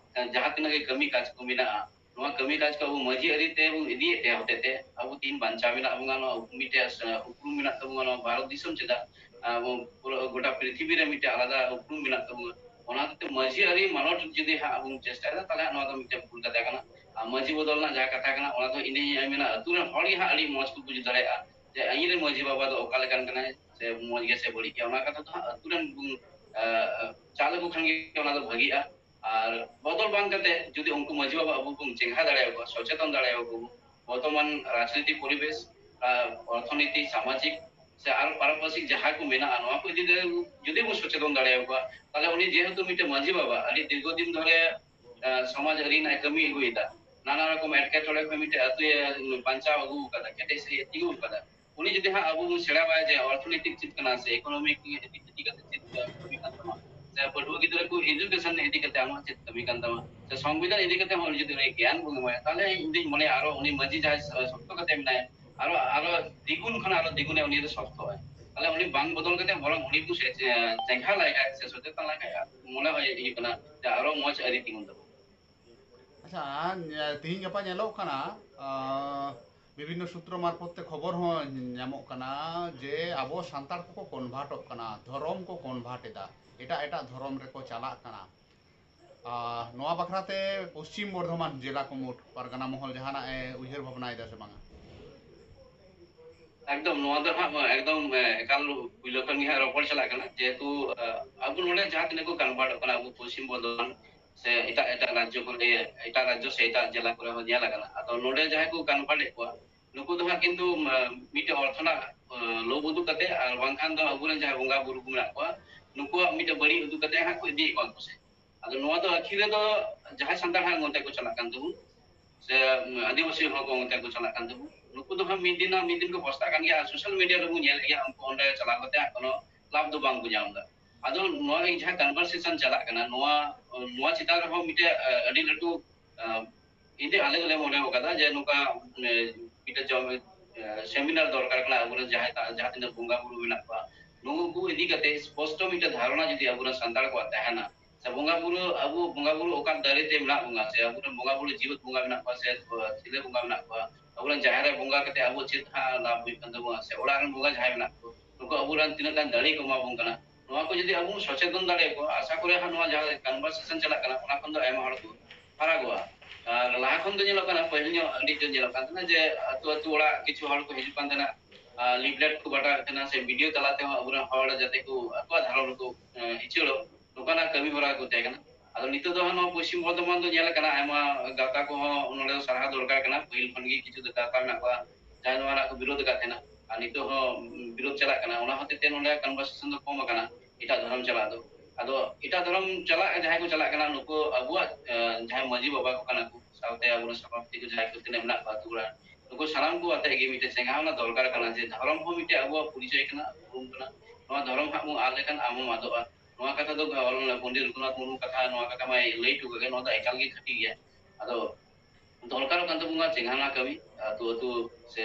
ᱡᱟᱦᱟᱸ ᱛᱤᱱᱟᱹᱜ ᱜᱮ ᱠᱟᱹᱢᱤ ᱠᱟᱡᱽ ᱠᱚ ᱢᱮᱱᱟᱜᱼᱟ, ᱱᱚᱣᱟ ᱠᱟᱹᱢᱤ ᱠᱟᱡᱽ ᱠᱚ ᱟᱵᱚ ᱢᱟᱹᱡᱷᱤ ᱟᱹᱨᱤ ᱛᱮᱵᱚᱱ ᱤᱫᱤᱭᱮᱫ ᱛᱮ ᱦᱚᱛᱮ ᱛᱮ ᱟᱵᱚ ᱛᱤᱦᱤᱧ ᱵᱟᱧᱪᱟᱣ ᱢᱮᱱᱟᱜ ᱵᱚᱱᱟ, ᱱᱚᱣᱟ ᱢᱤᱫᱴᱮᱡ ᱩᱯᱨᱩᱢ ᱢᱮᱱᱟᱜ ᱛᱟᱵᱚᱱᱟ, ᱱᱚᱣᱟ ᱵᱷᱟᱨᱚᱛ ᱫᱤᱥᱚᱢ ᱪᱮᱫᱟᱜ, ᱟᱵᱚ ᱯᱩᱨᱟᱹ ᱜᱚᱴᱟ ᱯᱨᱤᱛᱷᱤᱵᱤ ᱨᱮ ᱢᱤᱫᱴᱮᱡ ᱟᱞᱟᱫᱟ ᱩᱯᱨᱩᱢ ᱢᱮᱱᱟᱜ ᱛᱟᱵᱚᱱᱟ᱾ ᱚᱱᱟ ᱦᱚᱛᱮ ᱛᱮ ᱢᱟᱹᱡᱷᱤ ᱟᱹᱨᱤ ᱢᱟᱞᱚᱴ ᱡᱩᱫᱤ ᱦᱟᱸᱜ ᱵᱚᱱ ᱪᱮᱥᱴᱟᱭᱮᱫᱟ, ᱛᱟᱦᱞᱮ ᱱᱚᱣᱟ ᱫᱚ ᱢᱤᱫᱴᱮᱡ ᱵᱷᱩᱞ ᱠᱟᱛᱷᱟ ᱠᱟᱱᱟ᱾ ᱟᱨ ᱢᱟᱹᱡᱷᱤ ᱵᱚᱫᱚᱞ ᱨᱮᱱᱟᱜ ᱡᱟᱦᱟᱸ ᱠᱟᱛᱷᱟ ᱠᱟᱱᱟ, ᱚᱱᱟ ᱫᱚ ᱤᱧ ᱫᱚᱧ ᱢᱮᱱᱟ ᱟᱹᱛᱩ ᱨᱮᱱ ᱦᱚᱲ ᱜᱮ ᱦᱟᱸᱜ ᱟᱹᱰᱤ ᱢᱚᱸᱡᱽ ᱠᱚ ᱵᱩᱡᱽ ᱫᱟᱲᱮᱭᱟᱜᱼᱟ ᱡᱮ ᱤᱧ ᱨᱮᱱ ᱢᱟᱹᱡᱷᱤ ᱵᱟᱵᱟ ᱫᱚ ᱚᱠᱟ ᱞᱮᱠᱟᱱ ᱠᱟᱱᱟᱭ, ᱥᱮ ᱢᱚᱸᱡᱽ ᱜᱮ ᱥᱮ ᱵᱟᱹᱲᱤᱡ ᱜᱮ, ᱚᱱᱟ ᱠᱟᱛᱷᱟ ᱫᱚ ᱦᱟᱸᱜ ᱟᱹᱛᱩ ᱨᱮᱱ ᱵᱚᱱ, ᱟᱸ, ᱪᱟᱞ ᱟᱠᱚ ᱠᱷᱟᱱ ᱜᱮ ᱚᱱᱟ ᱫᱚ ᱵᱷᱟᱹᱜᱤᱜᱼᱟ᱾ ᱟᱨ ᱵᱚᱫᱚᱞ ᱵᱟᱝ ᱠᱟᱛᱮ ᱡᱩᱫᱤ ᱩᱱᱠᱩ ᱢᱟᱹᱡᱷᱤ ᱵᱟᱵᱟ ᱟᱵᱚ ᱵᱚᱱ ᱪᱮᱸᱜᱷᱟ ᱫᱟᱲᱮᱭᱟᱠᱚᱣᱟ, ᱥᱚᱪᱮᱛᱚᱱ ᱫᱟᱲᱮᱭᱟᱠᱚᱣᱟ ᱵᱚᱱ, ᱵᱚᱨᱛᱚᱢᱟᱱ ᱨᱟᱡᱽᱱᱤᱛᱤ ᱯᱚᱨᱤᱵᱮᱥ, ᱟᱨ ᱚᱨᱛᱷᱚᱱᱤᱛᱤ, ᱥᱟᱢᱟᱡᱤᱠ ᱥᱮ ᱟᱨ ᱯᱟᱨᱟᱯᱟᱨᱥᱤᱠ ᱡᱟᱦᱟᱸ ᱠᱚ ᱢᱮᱱᱟᱜᱼᱟ, ᱱᱚᱣᱟ ᱠᱚ ᱤᱫᱤ ᱠᱟᱛᱮ ᱡᱩᱫᱤ ᱵᱚᱱ ᱥᱚᱪᱮᱛᱚᱱ ᱫᱟᱲᱮᱭᱟᱠᱚᱣᱟ, ᱛᱟᱦᱞᱮ ᱩᱱᱤ ᱡᱮᱦᱮᱛᱩ ᱢᱤᱫᱴᱮᱱ ᱢᱟᱹᱡᱷᱤ ᱵᱟᱵᱟ, ᱟᱹᱰᱤ ᱫᱤᱨᱜᱷᱚ ᱫᱤᱱ ᱫᱷᱚᱨᱮ, ᱟᱸ, ᱥᱚᱢᱟᱡᱽ ᱟᱹᱨᱤ ᱨᱮᱱᱟᱜ ᱮ ᱠᱟᱹᱢᱤ ᱟᱹᱜᱩᱭᱮᱫᱟ, ᱱᱟᱱᱟ ᱨᱚᱠᱚᱢ ᱮᱴᱠᱮᱴᱚᱬᱮ ᱠᱷᱚᱱ ᱢᱤᱫᱴᱮᱱ ᱟᱹᱛᱩᱭ ᱵᱟᱧᱪᱟᱣ ᱟᱹᱜᱩ ᱟᱠᱟᱫᱟ, ᱠᱮᱴᱮᱡ ᱥᱟᱹᱦᱤᱡ ᱮ ᱛᱤᱸᱜᱩ ᱟᱠᱟᱫᱟ᱾ ᱩᱱᱤ ᱡᱩᱫᱤ ᱦᱟᱸᱜ ᱟᱵᱚ ᱵᱚᱱ ᱥᱮᱬᱟᱣᱟᱭᱟ ᱡᱮ ᱚᱨᱛᱷᱚᱱᱤᱛᱤᱠ ᱪᱮᱫ ᱠᱟᱱᱟ ᱥᱮ ᱤᱠᱳᱱᱚᱢᱤᱠ ᱤᱫᱤ ᱠᱟᱛᱮ ᱪᱮᱫ ᱠᱟᱹᱢᱤ ᱠᱟᱱ ᱛᱟᱢᱟ, ᱥᱮ ᱯᱟᱹᱴᱷᱩᱣᱟᱹ ᱜᱤᱫᱽᱨᱟᱹ ᱠᱚ education ᱤᱫᱤ ᱠᱟᱛᱮ ᱟᱢᱟᱜ ᱪᱮᱫ ᱠᱟᱹᱢᱤ ᱠᱟᱱ ᱛᱟᱢᱟ, ᱥᱮ ᱥᱚᱝᱵᱤᱫᱷᱟᱱ ᱤᱫᱤ ᱠᱟᱛᱮ ᱦᱚᱸ ᱡᱩᱫᱤ ᱩᱱᱤ ᱜᱮᱭᱟᱱ ᱵᱚᱱ ᱮᱢᱟᱭᱟ, ᱛᱟᱦᱚᱞᱮ ᱤᱧ ᱫᱩᱧ ᱢᱚᱱᱮᱭᱟ ᱟᱨᱚ ᱩᱱᱤ ᱢᱟᱹᱡᱷᱤ ᱡᱟᱦᱟᱸᱭ ᱥᱚᱠᱛᱚ ᱠᱟᱛᱮ ᱢᱮᱱᱟᱭᱟ, ᱟᱨᱚ, ᱟᱨᱚ ᱫᱤᱜᱩᱱ ᱠᱷᱚᱱ ᱟᱨᱚ ᱫᱤᱜᱩᱱᱮ ᱩᱱᱤ ᱫᱚ ᱥᱚᱠᱛᱚᱜᱼᱟᱭ᱾ ᱛᱟᱦᱚᱞᱮ ᱩᱱᱤ ᱵᱟᱝ ᱵᱚᱫᱚᱞ ᱠᱟᱛᱮ ᱵᱚᱨᱚᱝ ᱩᱱᱤ ᱠᱚ ᱥᱮ-, ᱪᱮᱸᱜᱷᱟ ᱞᱮᱠᱷᱟᱡ ᱥᱮ ᱥᱚᱪᱮᱛᱚᱱ ᱞᱮᱠᱷᱟᱡ, ᱢᱚᱱᱮ ᱦᱚᱭ ᱤᱭᱟᱹ ᱠᱟᱱᱟ ᱡᱮ ᱟᱨᱚ ᱢᱚᱸᱡᱽ ᱟᱹᱨᱤ ᱛᱤᱸᱜᱩᱱ ᱛᱟᱵᱚᱱᱟ᱾ ᱟᱪᱪᱷᱟ, ᱧ-, ᱛᱤᱦᱤᱧ ᱜᱟᱯᱟ ᱧᱮᱞᱚᱜ ᱠᱟᱱᱟ, ᱟᱸ, ᱵᱤᱵᱷᱤᱱᱱᱚ ᱥᱩᱛᱨᱚ ᱢᱟᱨᱯᱷᱚᱛ ᱛᱮ ᱠᱷᱚᱵᱚᱨ ᱦᱚᱸ ᱧᱟᱢᱚᱜ ᱠᱟᱱᱟ ᱡᱮ ᱟᱵᱚ ᱥᱟᱱᱛᱟᱲ ᱠᱚᱠᱚ convertᱚᱜ ᱠᱟᱱᱟ, ᱫᱷᱚᱨᱚᱢ ᱠᱚ convert ᱮᱫᱟ, ᱮᱴᱟᱜ ᱮᱴᱟᱜ ᱫᱷᱚᱨᱚᱢ ᱨᱮᱠᱚ ᱪᱟᱞᱟᱜ ᱠᱟᱱᱟ᱾ ᱟᱨ ᱱᱚᱣᱟ ᱵᱟᱠᱷᱨᱟ ᱛᱮ ᱯᱚᱥᱪᱤᱢ ᱵᱚᱨᱫᱷᱚᱢᱟᱱ ᱡᱮᱞᱟ ᱠᱚᱢᱚᱴ ᱯᱟᱨᱜᱟᱱᱟ ᱢᱚᱦᱚᱞ ᱡᱟᱦᱟᱱᱟᱜ ᱮ ᱩᱭᱦᱟᱹᱨ ᱵᱷᱟᱵᱽᱱᱟᱭᱮᱫᱟ ᱥᱮ ᱵᱟᱝᱟ? ᱮᱠᱫᱚᱢ, ᱱᱚᱣᱟ ᱫᱚ ᱦᱟᱸᱜ ᱮᱠᱫᱚᱢ, ᱮ, ᱮᱠᱟᱞ ᱯᱩᱭᱞᱩ ᱠᱷᱚᱱ ᱜᱮ ᱦᱟᱸᱜ ᱨᱚᱯᱚᱲ ᱪᱟᱞᱟᱜ ᱠᱟᱱᱟ, ᱡᱮᱦᱮᱛᱩ, ᱮ, ᱟᱵᱚ ᱱᱚᱰᱮ ᱡᱟᱦᱟᱸ ᱛᱤᱱᱟᱹᱜ ᱠᱚ convertᱚᱜ ᱠᱟᱱᱟ, ᱟᱵᱚ ᱯᱚᱥᱪᱤᱢ ᱵᱚᱨᱫᱷᱚᱢᱟᱱ ᱥᱮ ᱮᱴᱟᱜ, ᱮᱴᱟᱜ ᱨᱟᱡᱽᱡᱚ ᱠᱚᱨᱮ, ᱮᱴᱟᱜ ᱨᱟᱡᱽᱡᱚ ᱥᱮ ᱮᱴᱟᱜ ᱡᱮᱞᱟ ᱠᱚᱨᱮ ᱦᱚᱸ ᱧᱮᱞ ᱟᱠᱟᱱᱟ᱾ ᱟᱫᱚ ᱱᱚᱰᱮ ᱡᱟᱦᱟᱸᱭ ᱠᱚ convertᱮᱫ ᱠᱚᱣᱟ, ᱱᱩᱠᱩ ᱫᱚ ᱦᱟᱸᱜ ᱠᱤᱱᱛᱩ, ᱮ, ᱢᱤᱫᱴᱮᱡ ᱚᱨᱛᱷᱚ ᱨᱮᱱᱟᱜ, ᱮ, ᱞᱳᱵᱷ ᱩᱫᱩᱜ ᱠᱟᱛᱮ ᱟᱨ ᱵᱟᱝᱠᱷᱟᱱ ᱫᱚ ᱟᱵᱚᱨᱮᱱ ᱡᱟᱦᱟᱸᱭ ᱵᱚᱸᱜᱟ ᱵᱩᱨᱩ ᱠᱚ ᱢᱮᱱᱟᱜ ᱠᱚᱣᱟ, ᱱᱩᱠᱩᱣᱟᱜ ᱢᱤᱫᱴᱮᱡ ᱵᱟᱹᱲᱤᱡ ᱩᱫᱩᱜ ᱠᱟᱛᱮ ᱦᱟᱸᱜ ᱠᱚ ᱤᱫᱤᱭᱮᱫ ᱠᱚᱣᱟ ᱠᱚ ᱥᱮ᱾ ᱟᱫᱚ ᱱᱚᱣᱟ ᱫᱚ ᱟᱹᱠᱷᱤᱨ ᱨᱮᱫᱚ ᱡᱟᱦᱟᱸᱭ ᱥᱟᱱᱛᱟᱲ ᱦᱟᱸᱜ ᱱᱚᱛᱮ ᱠᱚ ᱪᱟᱞᱟᱜ ᱠᱟᱱ ᱛᱟᱵᱚᱱ, ᱥᱮ, ᱩᱢ, ᱟᱹᱫᱤᱵᱟᱹᱥᱤ ᱦᱚᱲ ᱠᱚ ᱚᱱᱛᱮ ᱠᱚ ᱪᱟᱞᱟᱜ ᱠᱟᱱ ᱛᱟᱵᱚᱱ, ᱱᱩᱠᱩ ᱫᱚ ᱦᱟᱸᱜ ᱢᱤᱫ ᱫᱤᱱ ᱱᱟ ᱢᱤᱫ ᱫᱤᱱ ᱠᱚ ᱯᱚᱥᱛᱟᱜ ᱠᱟᱱ ᱜᱮᱭᱟ᱾ ᱟᱨ social media ᱨᱮᱵᱚᱱ ᱧᱮᱞ ᱜᱮᱭᱟ, ᱩᱱᱠᱩ ᱚᱸᱰᱮ ᱪᱟᱞᱟᱣ ᱠᱟᱛᱮ ᱦᱟᱸᱜ ᱠᱳᱱᱳ ᱞᱟᱵᱷ ᱫᱚ ᱵᱟᱝ ᱠᱚ ᱧᱟᱢ ᱮᱫᱟ᱾ ᱟᱫᱚ ᱱᱚᱣᱟ ᱡᱟᱦᱟᱸ conversation ᱪᱟᱞᱟᱜ ᱠᱟᱱᱟ, ᱱᱚᱣᱟ, ᱱᱚᱣᱟ ᱪᱮᱛᱟᱱ ᱨᱮᱦᱚᱸ ᱢᱤᱫᱴᱮᱡ, ᱟ, ᱟᱹᱰᱤ ᱞᱟᱹᱴᱩ, ᱟ, ᱤᱧ ᱟᱞᱮ ᱫᱚᱞᱮ ᱢᱚᱱᱮ ᱟᱠᱟᱫᱟ ᱡᱮ ᱱᱚᱝᱠᱟ, ᱮ, ᱢᱤᱫᱴᱮᱡ ᱡᱚᱢ, ᱮ, seminar ᱫᱚᱨᱠᱟᱨ ᱠᱟᱱᱟ ᱟᱵᱚᱨᱮᱱ ᱡᱟᱦᱟᱸᱭ ᱛᱟ-, ᱡᱟᱦᱟᱸ ᱛᱤᱱᱟᱹᱜ ᱵᱚᱸᱜᱟ ᱵᱩᱨᱩ ᱢᱮᱱᱟᱜ ᱠᱚᱣᱟ, ᱱᱩᱠᱩ ᱠᱚ ᱤᱫᱤ ᱠᱟᱛᱮ ᱥᱯᱚᱥᱴᱚ ᱢᱤᱫᱴᱮᱡ ᱫᱷᱟᱨᱚᱱᱟ ᱡᱩᱫᱤ ᱟᱵᱚᱨᱮᱱ ᱥᱟᱱᱛᱟᱲ ᱠᱚᱣᱟᱜ ᱛᱟᱦᱮᱱᱟ, ᱥᱮ ᱵᱚᱸᱜᱟ ᱵᱩᱨᱩ, ᱟᱵᱚ ᱵᱚᱸᱜᱟ ᱵᱩᱨᱩ ᱚᱠᱟ ᱫᱟᱨᱮ ᱛᱮ ᱢᱮᱱᱟᱜ ᱵᱚᱱᱟ, ᱥᱮ ᱟᱵᱚᱨᱮᱱ ᱵᱚᱸᱜᱟ ᱵᱩᱨᱩ ᱡᱤᱣᱮᱫ ᱵᱚᱸᱜᱟ ᱢᱮᱱᱟᱜ ᱠᱚᱣᱟ, ᱥᱮ ᱪᱤᱞᱤ ᱵᱚᱸᱜᱟ ᱢᱮᱱᱟᱜ ᱠᱚᱣᱟ, ᱟᱵᱚᱨᱮᱱ ᱡᱟᱦᱮᱨ ᱨᱮ ᱵᱚᱸᱜᱟ ᱠᱟᱛᱮ ᱟᱵᱚ ᱪᱮᱫ ᱦᱟᱸᱜ ᱞᱟᱵᱷ ᱦᱩᱭᱩᱜ ᱠᱟᱱ ᱛᱟᱵᱚᱱᱟ, ᱥᱮ ᱚᱲᱟᱜ ᱨᱮᱱ ᱵᱚᱸᱜᱟ ᱡᱟᱦᱟᱸᱭ ᱢᱮᱱᱟᱜ ᱠᱚ, ᱱᱩᱠᱩ ᱟᱵᱚᱨᱮᱱ ᱛᱤᱱᱟᱹᱜ ᱜᱟᱱ ᱫᱟᱲᱮ ᱠᱚ ᱮᱢᱟ ᱵᱚᱱ ᱠᱟᱱᱟ, ᱱᱚᱣᱟ ᱠᱚ ᱡᱩᱫᱤ ᱟᱵᱚ ᱵᱚᱱ ᱥᱚᱪᱮᱛᱚᱱ ᱫᱟᱲᱮᱭᱟᱠᱚᱣᱟ, ᱟᱥᱟ ᱠᱚᱨᱮ ᱦᱟᱸᱜ ᱱᱚᱣᱟ ᱡᱟᱦᱟᱸ conversation ᱪᱟᱞᱟᱜ ᱠᱟᱱᱟ, ᱚᱱᱟ ᱠᱷᱚᱱ ᱫᱚ ᱟᱭᱢᱟ ᱦᱚᱲ ᱠᱚ ᱯᱷᱟᱨᱟᱠᱚᱜᱼᱟ᱾ ᱟᱨ ᱞᱟᱦᱟ ᱠᱷᱚᱱ ᱫᱚ ᱧᱮᱞᱚᱜ ᱠᱟᱱᱟ, ᱯᱟᱹᱦᱤᱞ ᱧᱚᱜ ᱟᱹᱰᱤ ᱡᱳᱨ ᱧᱮᱞᱚᱜ ᱠᱟᱱ ᱛᱟᱦᱮᱱᱟ ᱡᱮ ᱟᱹᱛᱩ ᱟᱹᱛᱩ ᱚᱲᱟᱜ ᱠᱤᱪᱷᱩ ᱦᱚᱲ ᱠᱚ ᱦᱤᱡᱩᱜ ᱠᱟᱱ ᱛᱟᱦᱮᱱᱟ, ᱟᱨ leaflet ᱠᱚ ᱵᱟᱸᱴᱟᱣᱮᱫ ᱛᱟᱦᱮᱱᱟ, ᱥᱮ video ᱛᱟᱞᱟ ᱛᱮᱦᱚᱸ ᱟᱵᱚᱨᱮᱱ ᱦᱚᱲ ᱡᱟᱛᱮ ᱠᱚ ᱟᱠᱚᱣᱟᱜ ᱫᱷᱚᱨᱚᱢ ᱨᱮᱠᱚ, ᱮ, ᱩᱪᱟᱹᱲᱚᱜ, ᱱᱚᱝᱠᱟᱱᱟᱜ ᱠᱟᱹᱢᱤ ᱦᱚᱨᱟ ᱠᱚ ᱛᱟᱦᱮᱸ ᱠᱟᱱᱟ᱾ ᱟᱫᱚ ᱱᱤᱛᱚᱜ ᱫᱚ ᱦᱟᱸᱜ ᱱᱚᱣᱟ ᱯᱚᱥᱪᱤᱢ ᱵᱚᱨᱫᱷᱚᱢᱟᱱ ᱫᱚ ᱧᱮᱞ ᱟᱠᱟᱱᱟ, ᱟᱭᱢᱟ ᱜᱟᱶᱛᱟ ᱠᱚᱦᱚᱸ ᱱᱚᱰᱮ ᱫᱚ ᱥᱟᱨᱦᱟᱣ ᱫᱚᱨᱠᱟᱨ ᱠᱟᱱᱟ᱾ ᱯᱟᱹᱦᱤᱞ ᱠᱷᱚᱱ ᱜᱮ ᱠᱤᱪᱷᱩ ᱜᱟᱶᱛᱟ ᱢᱮᱱᱟᱜ ᱠᱚᱣᱟ, ᱡᱟᱦᱟᱸᱭ ᱱᱚᱣᱟ ᱨᱮᱱᱟᱜ ᱠᱚ ᱵᱤᱨᱳᱫᱷ ᱟᱠᱟᱫ ᱛᱟᱦᱮᱱᱟ, ᱟᱨ ᱱᱤᱛᱚᱜ ᱦᱚᱸ ᱵᱤᱨᱳᱫᱷ ᱪᱟᱞᱟᱜ ᱠᱟᱱᱟ᱾ ᱚᱱᱟ ᱦᱚᱛᱮᱡ ᱛᱮ ᱱᱚᱰᱮ conversation ᱫᱚ ᱠᱚᱢ ᱟᱠᱟᱱᱟ ᱮᱴᱟᱜ ᱫᱷᱚᱨᱚᱢ ᱪᱟᱞᱟᱜ ᱫᱚ᱾ ᱟᱫᱚ ᱮᱴᱟᱜ ᱫᱷᱚᱨᱚᱢ ᱪᱟᱞᱟᱜ ᱡᱟᱦᱟᱸᱭ ᱠᱚ ᱪᱟᱞᱟᱜ ᱠᱟᱱᱟ, ᱱᱩᱠᱩ ᱟᱵᱚᱣᱟᱜ, ᱮ, ᱡᱟᱦᱟᱸᱭ ᱢᱟᱹᱡᱷᱤ ᱵᱟᱵᱟ ᱠᱚ ᱠᱟᱱᱟ ᱠᱚ, ᱥᱟᱶᱛᱮ ᱟᱵᱚᱨᱮᱱ ᱥᱚᱵᱷᱟᱯᱚᱛᱤ ᱠᱚ ᱡᱟᱦᱟᱸᱭ ᱠᱚ ᱛᱤᱱᱟᱹᱜ ᱢᱮᱱᱟᱜ ᱠᱚᱣᱟ ᱟᱹᱛᱩ ᱚᱲᱟᱜ, ᱱᱩᱠᱩ ᱥᱟᱱᱟᱢ ᱠᱚ ᱟᱛᱮ ᱜᱮ ᱢᱤᱫᱴᱮᱱ ᱪᱮᱸᱜᱷᱟᱣᱱᱟ ᱫᱚᱨᱠᱟᱨ ᱠᱟᱱᱟ ᱡᱮ ᱫᱷᱚᱨᱚᱢ ᱦᱚᱸ ᱢᱤᱫᱴᱮᱱ ᱟᱵᱚᱣᱟᱜ ᱯᱚᱨᱤᱪᱚᱭ ᱠᱟᱱᱟ, ᱩᱯᱨᱩᱢ ᱠᱟᱱᱟ᱾ ᱱᱚᱣᱟ ᱫᱷᱚᱨᱚᱢ ᱦᱟᱸᱜ ᱵᱚᱱ ᱟᱫ ᱞᱮᱠᱷᱟᱱ ᱟᱢ ᱦᱚᱸᱢ ᱟᱫᱚᱜᱼᱟ᱾ ᱱᱚᱣᱟ ᱠᱟᱛᱷᱟ ᱫᱚ ᱚᱞ ᱯᱚᱱᱰᱤᱛ ᱨᱚᱜᱷᱩᱱᱟᱛᱷ ᱢᱩᱨᱢᱩ ᱠᱟᱛᱷᱟ, ᱱᱚᱣᱟ ᱠᱟᱛᱷᱟ ᱢᱟᱭ ᱞᱟᱹᱭ ᱦᱚᱴᱚ ᱠᱟᱜ ᱜᱮ, ᱱᱚᱣᱟ ᱫᱚ ᱮᱠᱟᱞ ᱜᱮ ᱠᱷᱟᱹᱴᱤ ᱜᱮᱭᱟ᱾ ᱟᱫᱚ ᱫᱚᱨᱠᱟᱨᱚᱜ ᱠᱟᱱ ᱛᱟᱵᱚᱱᱟ ᱪᱮᱸᱜᱷᱟᱱᱟ ᱠᱟᱹᱢᱤ, ᱟᱹᱛᱩ ᱟᱹᱛᱩ ᱥᱮ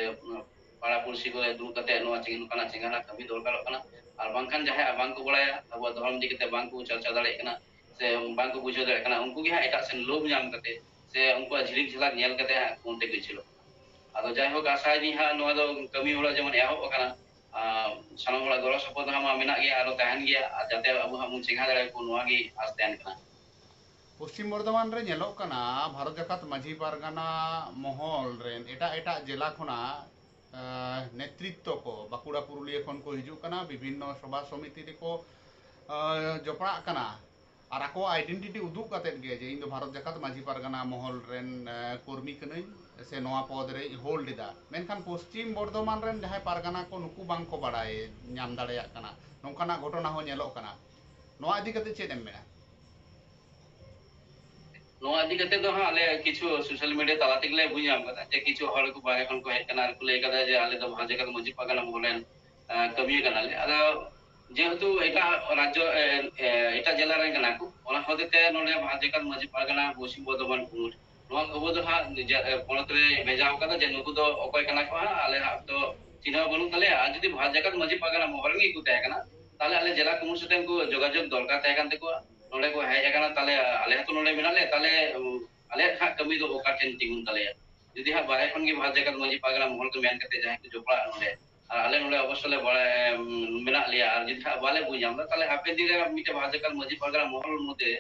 ᱯᱟᱲᱟ ᱯᱩᱲᱥᱤ ᱠᱚᱨᱮ ᱫᱩᱲᱩᱵ ᱠᱟᱛᱮ ᱱᱚᱣᱟ ᱪᱮᱸᱜᱷᱟ-, ᱱᱚᱝᱠᱟᱱᱟᱜ ᱪᱮᱸᱜᱷᱟᱱᱟ ᱠᱟᱹᱢᱤ ᱫᱚᱨᱠᱟᱨᱚᱜ ᱠᱟᱱᱟ᱾ ᱟᱨ ᱵᱟᱝᱠᱷᱟᱱ ᱡᱟᱦᱟᱸᱭ ᱵᱟᱝ ᱠᱚ ᱵᱟᱲᱟᱭᱟ, ᱟᱵᱚᱣᱟᱜ ᱫᱷᱚᱨᱚᱢ ᱤᱫᱤ ᱠᱟᱛᱮ ᱵᱟᱝ ᱠᱚ ᱪᱟᱨᱪᱟ ᱫᱟᱲᱮᱭᱟᱜ ᱠᱟᱱᱟ, ᱥᱮ ᱵᱟᱝ ᱠᱚ ᱵᱩᱡᱷᱟᱹᱣ ᱫᱟᱲᱮᱭᱟᱜ ᱠᱟᱱᱟ, ᱩᱱᱠᱩ ᱜᱮ ᱦᱟᱸᱜ ᱮᱴᱟᱜ ᱥᱮᱱ ᱞᱳᱵᱷ ᱧᱟᱢ ᱠᱟᱛᱮ ᱥᱮ ᱩᱱᱠᱩᱣᱟᱜ ᱡᱷᱤᱞᱤᱠ ᱡᱷᱟᱞᱟᱠ ᱧᱮᱞ ᱠᱟᱛᱮ ᱦᱟᱸᱜ ᱚᱱᱛᱮ ᱠᱚ ᱤᱪᱷᱟᱹᱞᱚᱜ ᱠᱟᱱᱟ᱾ ᱟᱫᱚ ᱡᱟᱭᱦᱳᱠ, ᱟᱥᱟᱭ ᱫᱤᱧ ᱦᱟᱸᱜ ᱱᱚᱣᱟ ᱫᱚ ᱠᱟᱹᱢᱤ ᱦᱚᱨᱟ ᱡᱮᱢᱚᱱ ᱮᱦᱚᱵ ᱟᱠᱟᱱᱟ, ᱟᱨ ᱥᱟᱱᱟᱢ ᱦᱚᱲᱟᱜ ᱜᱚᱲᱚ ᱥᱚᱯᱚᱦᱚᱫ ᱦᱚᱸ ᱢᱟ ᱢᱮᱱᱟᱜ ᱜᱮᱭᱟ, ᱟᱨᱚ ᱛᱟᱦᱮᱱ ᱜᱮᱭᱟ, ᱟᱨ ᱡᱟᱛᱮ ᱟᱵᱚ ᱦᱟᱸᱜ ᱵᱚᱱ ᱪᱮᱸᱜᱷᱟ ᱫᱟᱲᱮᱭᱟᱠᱚ, ᱱᱚᱣᱟ ᱜᱮ ᱟᱸᱥ ᱛᱟᱦᱮᱱ ᱠᱟᱱᱟ᱾ ᱯᱚᱥᱪᱤᱢ ᱵᱚᱨᱫᱷᱚᱢᱟᱱ ᱨᱮ ᱧᱮᱞᱚᱜ ᱠᱟᱱᱟ, ᱵᱷᱟᱨᱚᱛ ᱡᱟᱠᱟᱛ ᱢᱟᱹᱡᱷᱤ ᱯᱟᱨᱜᱟᱱᱟ ᱢᱚᱦᱚᱞ ᱨᱮᱱ ᱮᱴᱟᱜ ᱮᱴᱟᱜ ᱡᱮᱞᱟ ᱠᱷᱚᱱᱟᱜ, ᱟᱸ, ᱱᱮᱛᱨᱤᱛᱛᱚ ᱠᱚ ᱵᱟᱸᱠᱩᱲᱟ ᱯᱩᱨᱩᱞᱤᱭᱟᱹ ᱠᱷᱚᱱ ᱠᱚ ᱦᱤᱡᱩᱜ ᱠᱟᱱᱟ, ᱵᱤᱵᱷᱤᱱᱱᱚ ᱥᱚᱵᱷᱟ ᱥᱚᱢᱤᱛᱤ ᱨᱮᱠᱚ, ᱟᱸ, ᱡᱚᱯᱲᱟᱜ ᱠᱟᱱᱟ᱾ ᱟᱨ ᱟᱠᱚᱣᱟᱜ identity ᱩᱫᱩᱜ ᱠᱟᱛᱮᱫ ᱜᱮ ᱡᱮ ᱤᱧ ᱫᱚ ᱵᱷᱟᱨᱚᱛ ᱡᱟᱠᱟᱛ ᱢᱟᱹᱡᱷᱤ ᱯᱟᱨᱜᱟᱱᱟ ᱢᱚᱦᱚᱞ ᱨᱮᱱ, ᱟᱸ, ᱠᱚᱨᱢᱤ ᱠᱟᱹᱱᱟᱹᱧ ᱥᱮ ᱱᱚᱣᱟ ᱯᱚᱫᱽ ᱨᱮᱧ hold ᱮᱫᱟ, ᱢᱮᱱᱠᱷᱟᱱ ᱯᱚᱥᱪᱤᱢ ᱵᱚᱨᱫᱷᱚᱢᱟᱱ ᱨᱮᱱ ᱡᱟᱦᱟᱸᱭ ᱯᱟᱨᱜᱟᱱᱟ ᱠᱚ, ᱱᱩᱠᱩ ᱵᱟᱝ ᱠᱚ ᱵᱟᱲᱟᱭ ᱧᱟᱢ ᱫᱟᱲᱮᱭᱟᱜ ᱠᱟᱱᱟ᱾ ᱱᱚᱝᱠᱟᱱᱟᱜ ᱜᱷᱚᱴᱚᱱᱟ ᱦᱚᱸ ᱧᱮᱞᱚᱜ ᱠᱟᱱᱟ᱾ ᱱᱚᱣᱟ ᱤᱫᱤ ᱠᱟᱛᱮ ᱪᱮᱫ ᱮᱢ ᱢᱮᱱᱟ? ᱱᱚᱣᱟ ᱤᱫᱤ ᱠᱟᱛᱮ ᱫᱚ ᱦᱟᱸᱜ ᱟᱞᱮ ᱠᱤᱪᱷᱩ social media ᱛᱟᱞᱟ ᱛᱮᱜᱮ ᱞᱮ ᱵᱩᱡᱽ ᱧᱟᱢ ᱠᱟᱫᱟ ᱡᱮ ᱠᱤᱪᱷᱩ ᱦᱚᱲ ᱠᱚ ᱵᱟᱦᱨᱮ ᱠᱷᱚᱱ ᱠᱚ ᱦᱮᱡ ᱠᱟᱱᱟ ᱟᱨ ᱠᱚ ᱞᱟᱹᱭ ᱠᱟᱫᱟ ᱡᱮ ᱟᱞᱮ ᱫᱚ ᱵᱷᱟᱨᱚᱛ ᱡᱟᱠᱟᱛ ᱢᱟᱹᱡᱷᱤ ᱯᱟᱨᱜᱟᱱᱟ ᱢᱚᱦᱚᱞ ᱨᱮᱱ, ᱟᱸ, ᱠᱟᱹᱢᱤᱭᱟᱹ ᱠᱟᱱᱟᱞᱮ᱾ ᱟᱫᱚ ᱡᱮᱦᱮᱛᱩ ᱮᱴᱟᱜ ᱨᱟᱡᱽᱡᱚ, ᱮ, ᱮ, ᱮᱴᱟᱜ ᱡᱮᱞᱟ ᱨᱮᱱ ᱠᱟᱱᱟ ᱠᱚ, ᱚᱱᱟ ᱦᱚᱛᱮ ᱛᱮ ᱱᱚᱰᱮ ᱵᱷᱟᱨᱚᱛ ᱡᱟᱠᱟᱛ ᱢᱟᱹᱡᱷᱤ ᱯᱟᱨᱜᱟᱱᱟ ᱯᱚᱥᱪᱤᱢ ᱵᱚᱨᱫᱷᱚᱢᱟᱱ ᱠᱩᱢᱩᱴ ᱱᱚᱣᱟ ᱠᱷᱚᱵᱚᱨ ᱫᱚ ᱦᱟᱸᱜ ᱱᱤᱡᱮ, ᱮ, ᱯᱚᱱᱚᱛ ᱨᱮ ᱵᱷᱮᱡᱟ ᱟᱠᱟᱫᱟ ᱡᱮ ᱱᱩᱠᱩ ᱫᱚ ᱚᱠᱚᱭ ᱠᱟᱱᱟ ᱠᱚ ᱦᱟᱸᱜ, ᱟᱞᱮ ᱦᱟᱸᱜ ᱫᱚ ᱪᱤᱱᱦᱟᱹᱣ ᱵᱟᱹᱱᱩᱜ ᱛᱟᱞᱮᱭᱟ᱾ ᱟᱨ ᱡᱩᱫᱤ ᱵᱷᱟᱨᱚᱛ ᱡᱟᱠᱟᱛ ᱢᱟᱹᱡᱷᱤ ᱯᱟᱨᱜᱟᱱᱟ ᱢᱚᱦᱚᱞ ᱨᱮᱱ ᱜᱮᱠᱚ ᱛᱟᱦᱮᱸ ᱠᱟᱱᱟ, ᱛᱟᱦᱞᱮ ᱟᱞᱮ ᱡᱮᱞᱟ ᱠᱩᱢᱩᱴ ᱥᱟᱛᱮ ᱩᱱᱠᱩ ᱡᱳᱜᱟᱡᱳᱜᱽ ᱫᱚᱨᱠᱟᱨ ᱛᱟᱦᱮᱸ ᱠᱟᱱ ᱛᱟᱠᱚᱣᱟ᱾ ᱱᱚᱰᱮ ᱠᱚ ᱦᱮᱡ ᱟᱠᱟᱱᱟ, ᱛᱟᱦᱞᱮ ᱟᱞᱮ ᱦᱚᱸᱛᱚ ᱱᱚᱰᱮ ᱢᱮᱱᱟᱜ ᱞᱮᱭᱟ, ᱛᱟᱦᱞᱮ, ᱩ, ᱟᱞᱮᱭᱟᱜ ᱦᱟᱸᱜ ᱠᱟᱹᱢᱤ ᱫᱚ ᱚᱠᱟ ᱴᱷᱮᱱ ᱛᱤᱸᱜᱩᱱ ᱛᱟᱞᱮᱭᱟ? ᱡᱩᱫᱤ ᱦᱟᱸᱜ ᱵᱟᱦᱨᱮ ᱠᱷᱚᱱ ᱜᱮ ᱵᱷᱟᱨᱚᱛ ᱡᱟᱠᱟᱛ ᱢᱟᱹᱡᱷᱤ ᱯᱟᱨᱜᱟᱱᱟ ᱢᱚᱦᱚᱞ ᱠᱚ ᱢᱮᱱ ᱠᱟᱛᱮ ᱡᱟᱦᱟᱸᱭ ᱠᱚ ᱡᱚᱯᱲᱟᱜᱼᱟ ᱱᱚᱰᱮ, ᱟᱨ ᱟᱞᱮ ᱱᱚᱰᱮ ᱚᱵᱚᱥᱥᱳᱭ ᱞᱮ ᱵᱟᱲᱟᱭ, ᱩᱢ, ᱢᱮᱱᱟᱜ ᱞᱮᱭᱟ, ᱟᱨ ᱡᱩᱫᱤ ᱦᱟᱸᱜ ᱵᱟᱞᱮ ᱵᱩᱡᱽ ᱧᱟᱢ ᱮᱫᱟ, ᱛᱟᱦᱞᱮ ᱦᱟᱯᱮᱱ ᱫᱤᱱ ᱨᱮ ᱢᱤᱫᱴᱮᱱ ᱵᱷᱟᱨᱚᱛ ᱡᱟᱠᱟᱛ ᱢᱟᱹᱡᱷᱤ ᱯᱟᱨᱜᱟᱱᱟ ᱢᱚᱦᱚᱞ ᱢᱚᱫᱽᱫᱷᱮ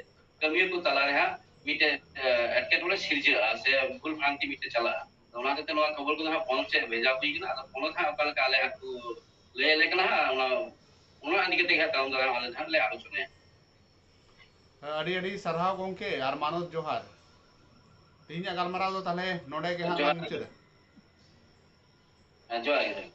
ᱠᱟᱹᱢᱤᱭᱟᱹ ᱠᱚ ᱛᱟᱞᱟ ᱨᱮ ᱦᱟᱸᱜ ᱢᱤᱫᱴᱮᱱ, ᱮ, ᱮᱴᱠᱮᱴᱚᱬᱮ ᱥᱤᱨᱡᱟᱹᱜᱼᱟ ᱥᱮ ᱵᱷᱩᱞ ᱵᱷᱨᱟᱱᱛᱤ ᱢᱤᱫᱴᱮᱱ ᱪᱟᱞᱟᱜᱼᱟ᱾ ᱟᱫᱚ ᱚᱱᱟ ᱦᱚᱛᱮᱡ ᱛᱮ ᱱᱚᱣᱟ ᱠᱷᱚᱵᱚᱨ ᱠᱚᱫᱚ ᱦᱟᱸᱜ ᱯᱚᱱᱚᱛ ᱥᱮᱫ ᱵᱷᱮᱡᱟ ᱦᱩᱭ ᱠᱟᱱᱟ᱾ ᱟᱫᱚ ᱯᱚᱱᱚᱛ ᱦᱟᱸᱜ ᱚᱠᱟ ᱞᱮᱠᱟ ᱟᱞᱮ ᱦᱟᱸᱜ ᱠᱚ ᱞᱟᱹᱭ ᱟᱞᱮ ᱠᱟᱱᱟ ᱦᱟᱸᱜ, ᱚᱱᱟ, ᱚᱱᱟ ᱤᱫᱤ ᱠᱟᱛᱮ ᱜᱮ ᱦᱟᱸᱜ ᱛᱟᱭᱚᱢ ᱫᱟᱨᱟᱢ ᱟᱞᱮ ᱦᱟᱸᱜ ᱞᱮ ᱟᱞᱳᱪᱚᱱᱟᱭᱟ᱾ ᱟᱹᱰᱤ ᱟᱹᱰᱤ ᱥᱟᱨᱦᱟᱣ ᱜᱚᱢᱠᱮ ᱟᱨ ᱢᱟᱱᱚᱛ, ᱡᱚᱦᱟᱨ᱾ ᱛᱮᱦᱮᱧᱟᱜ ᱜᱟᱞᱢᱟᱨᱟᱣ ᱫᱚ ᱛᱟᱦᱞᱮ ᱱᱚᱰᱮ ᱜᱮ ᱦᱟᱸᱜ ᱡᱚᱦᱟᱨ ᱵᱚᱱ ᱜᱮ᱾ ᱢᱩᱪᱟᱹᱫᱟ᱾ ᱦᱮᱸ, ᱡᱚᱦᱟᱨ ᱜᱮ᱾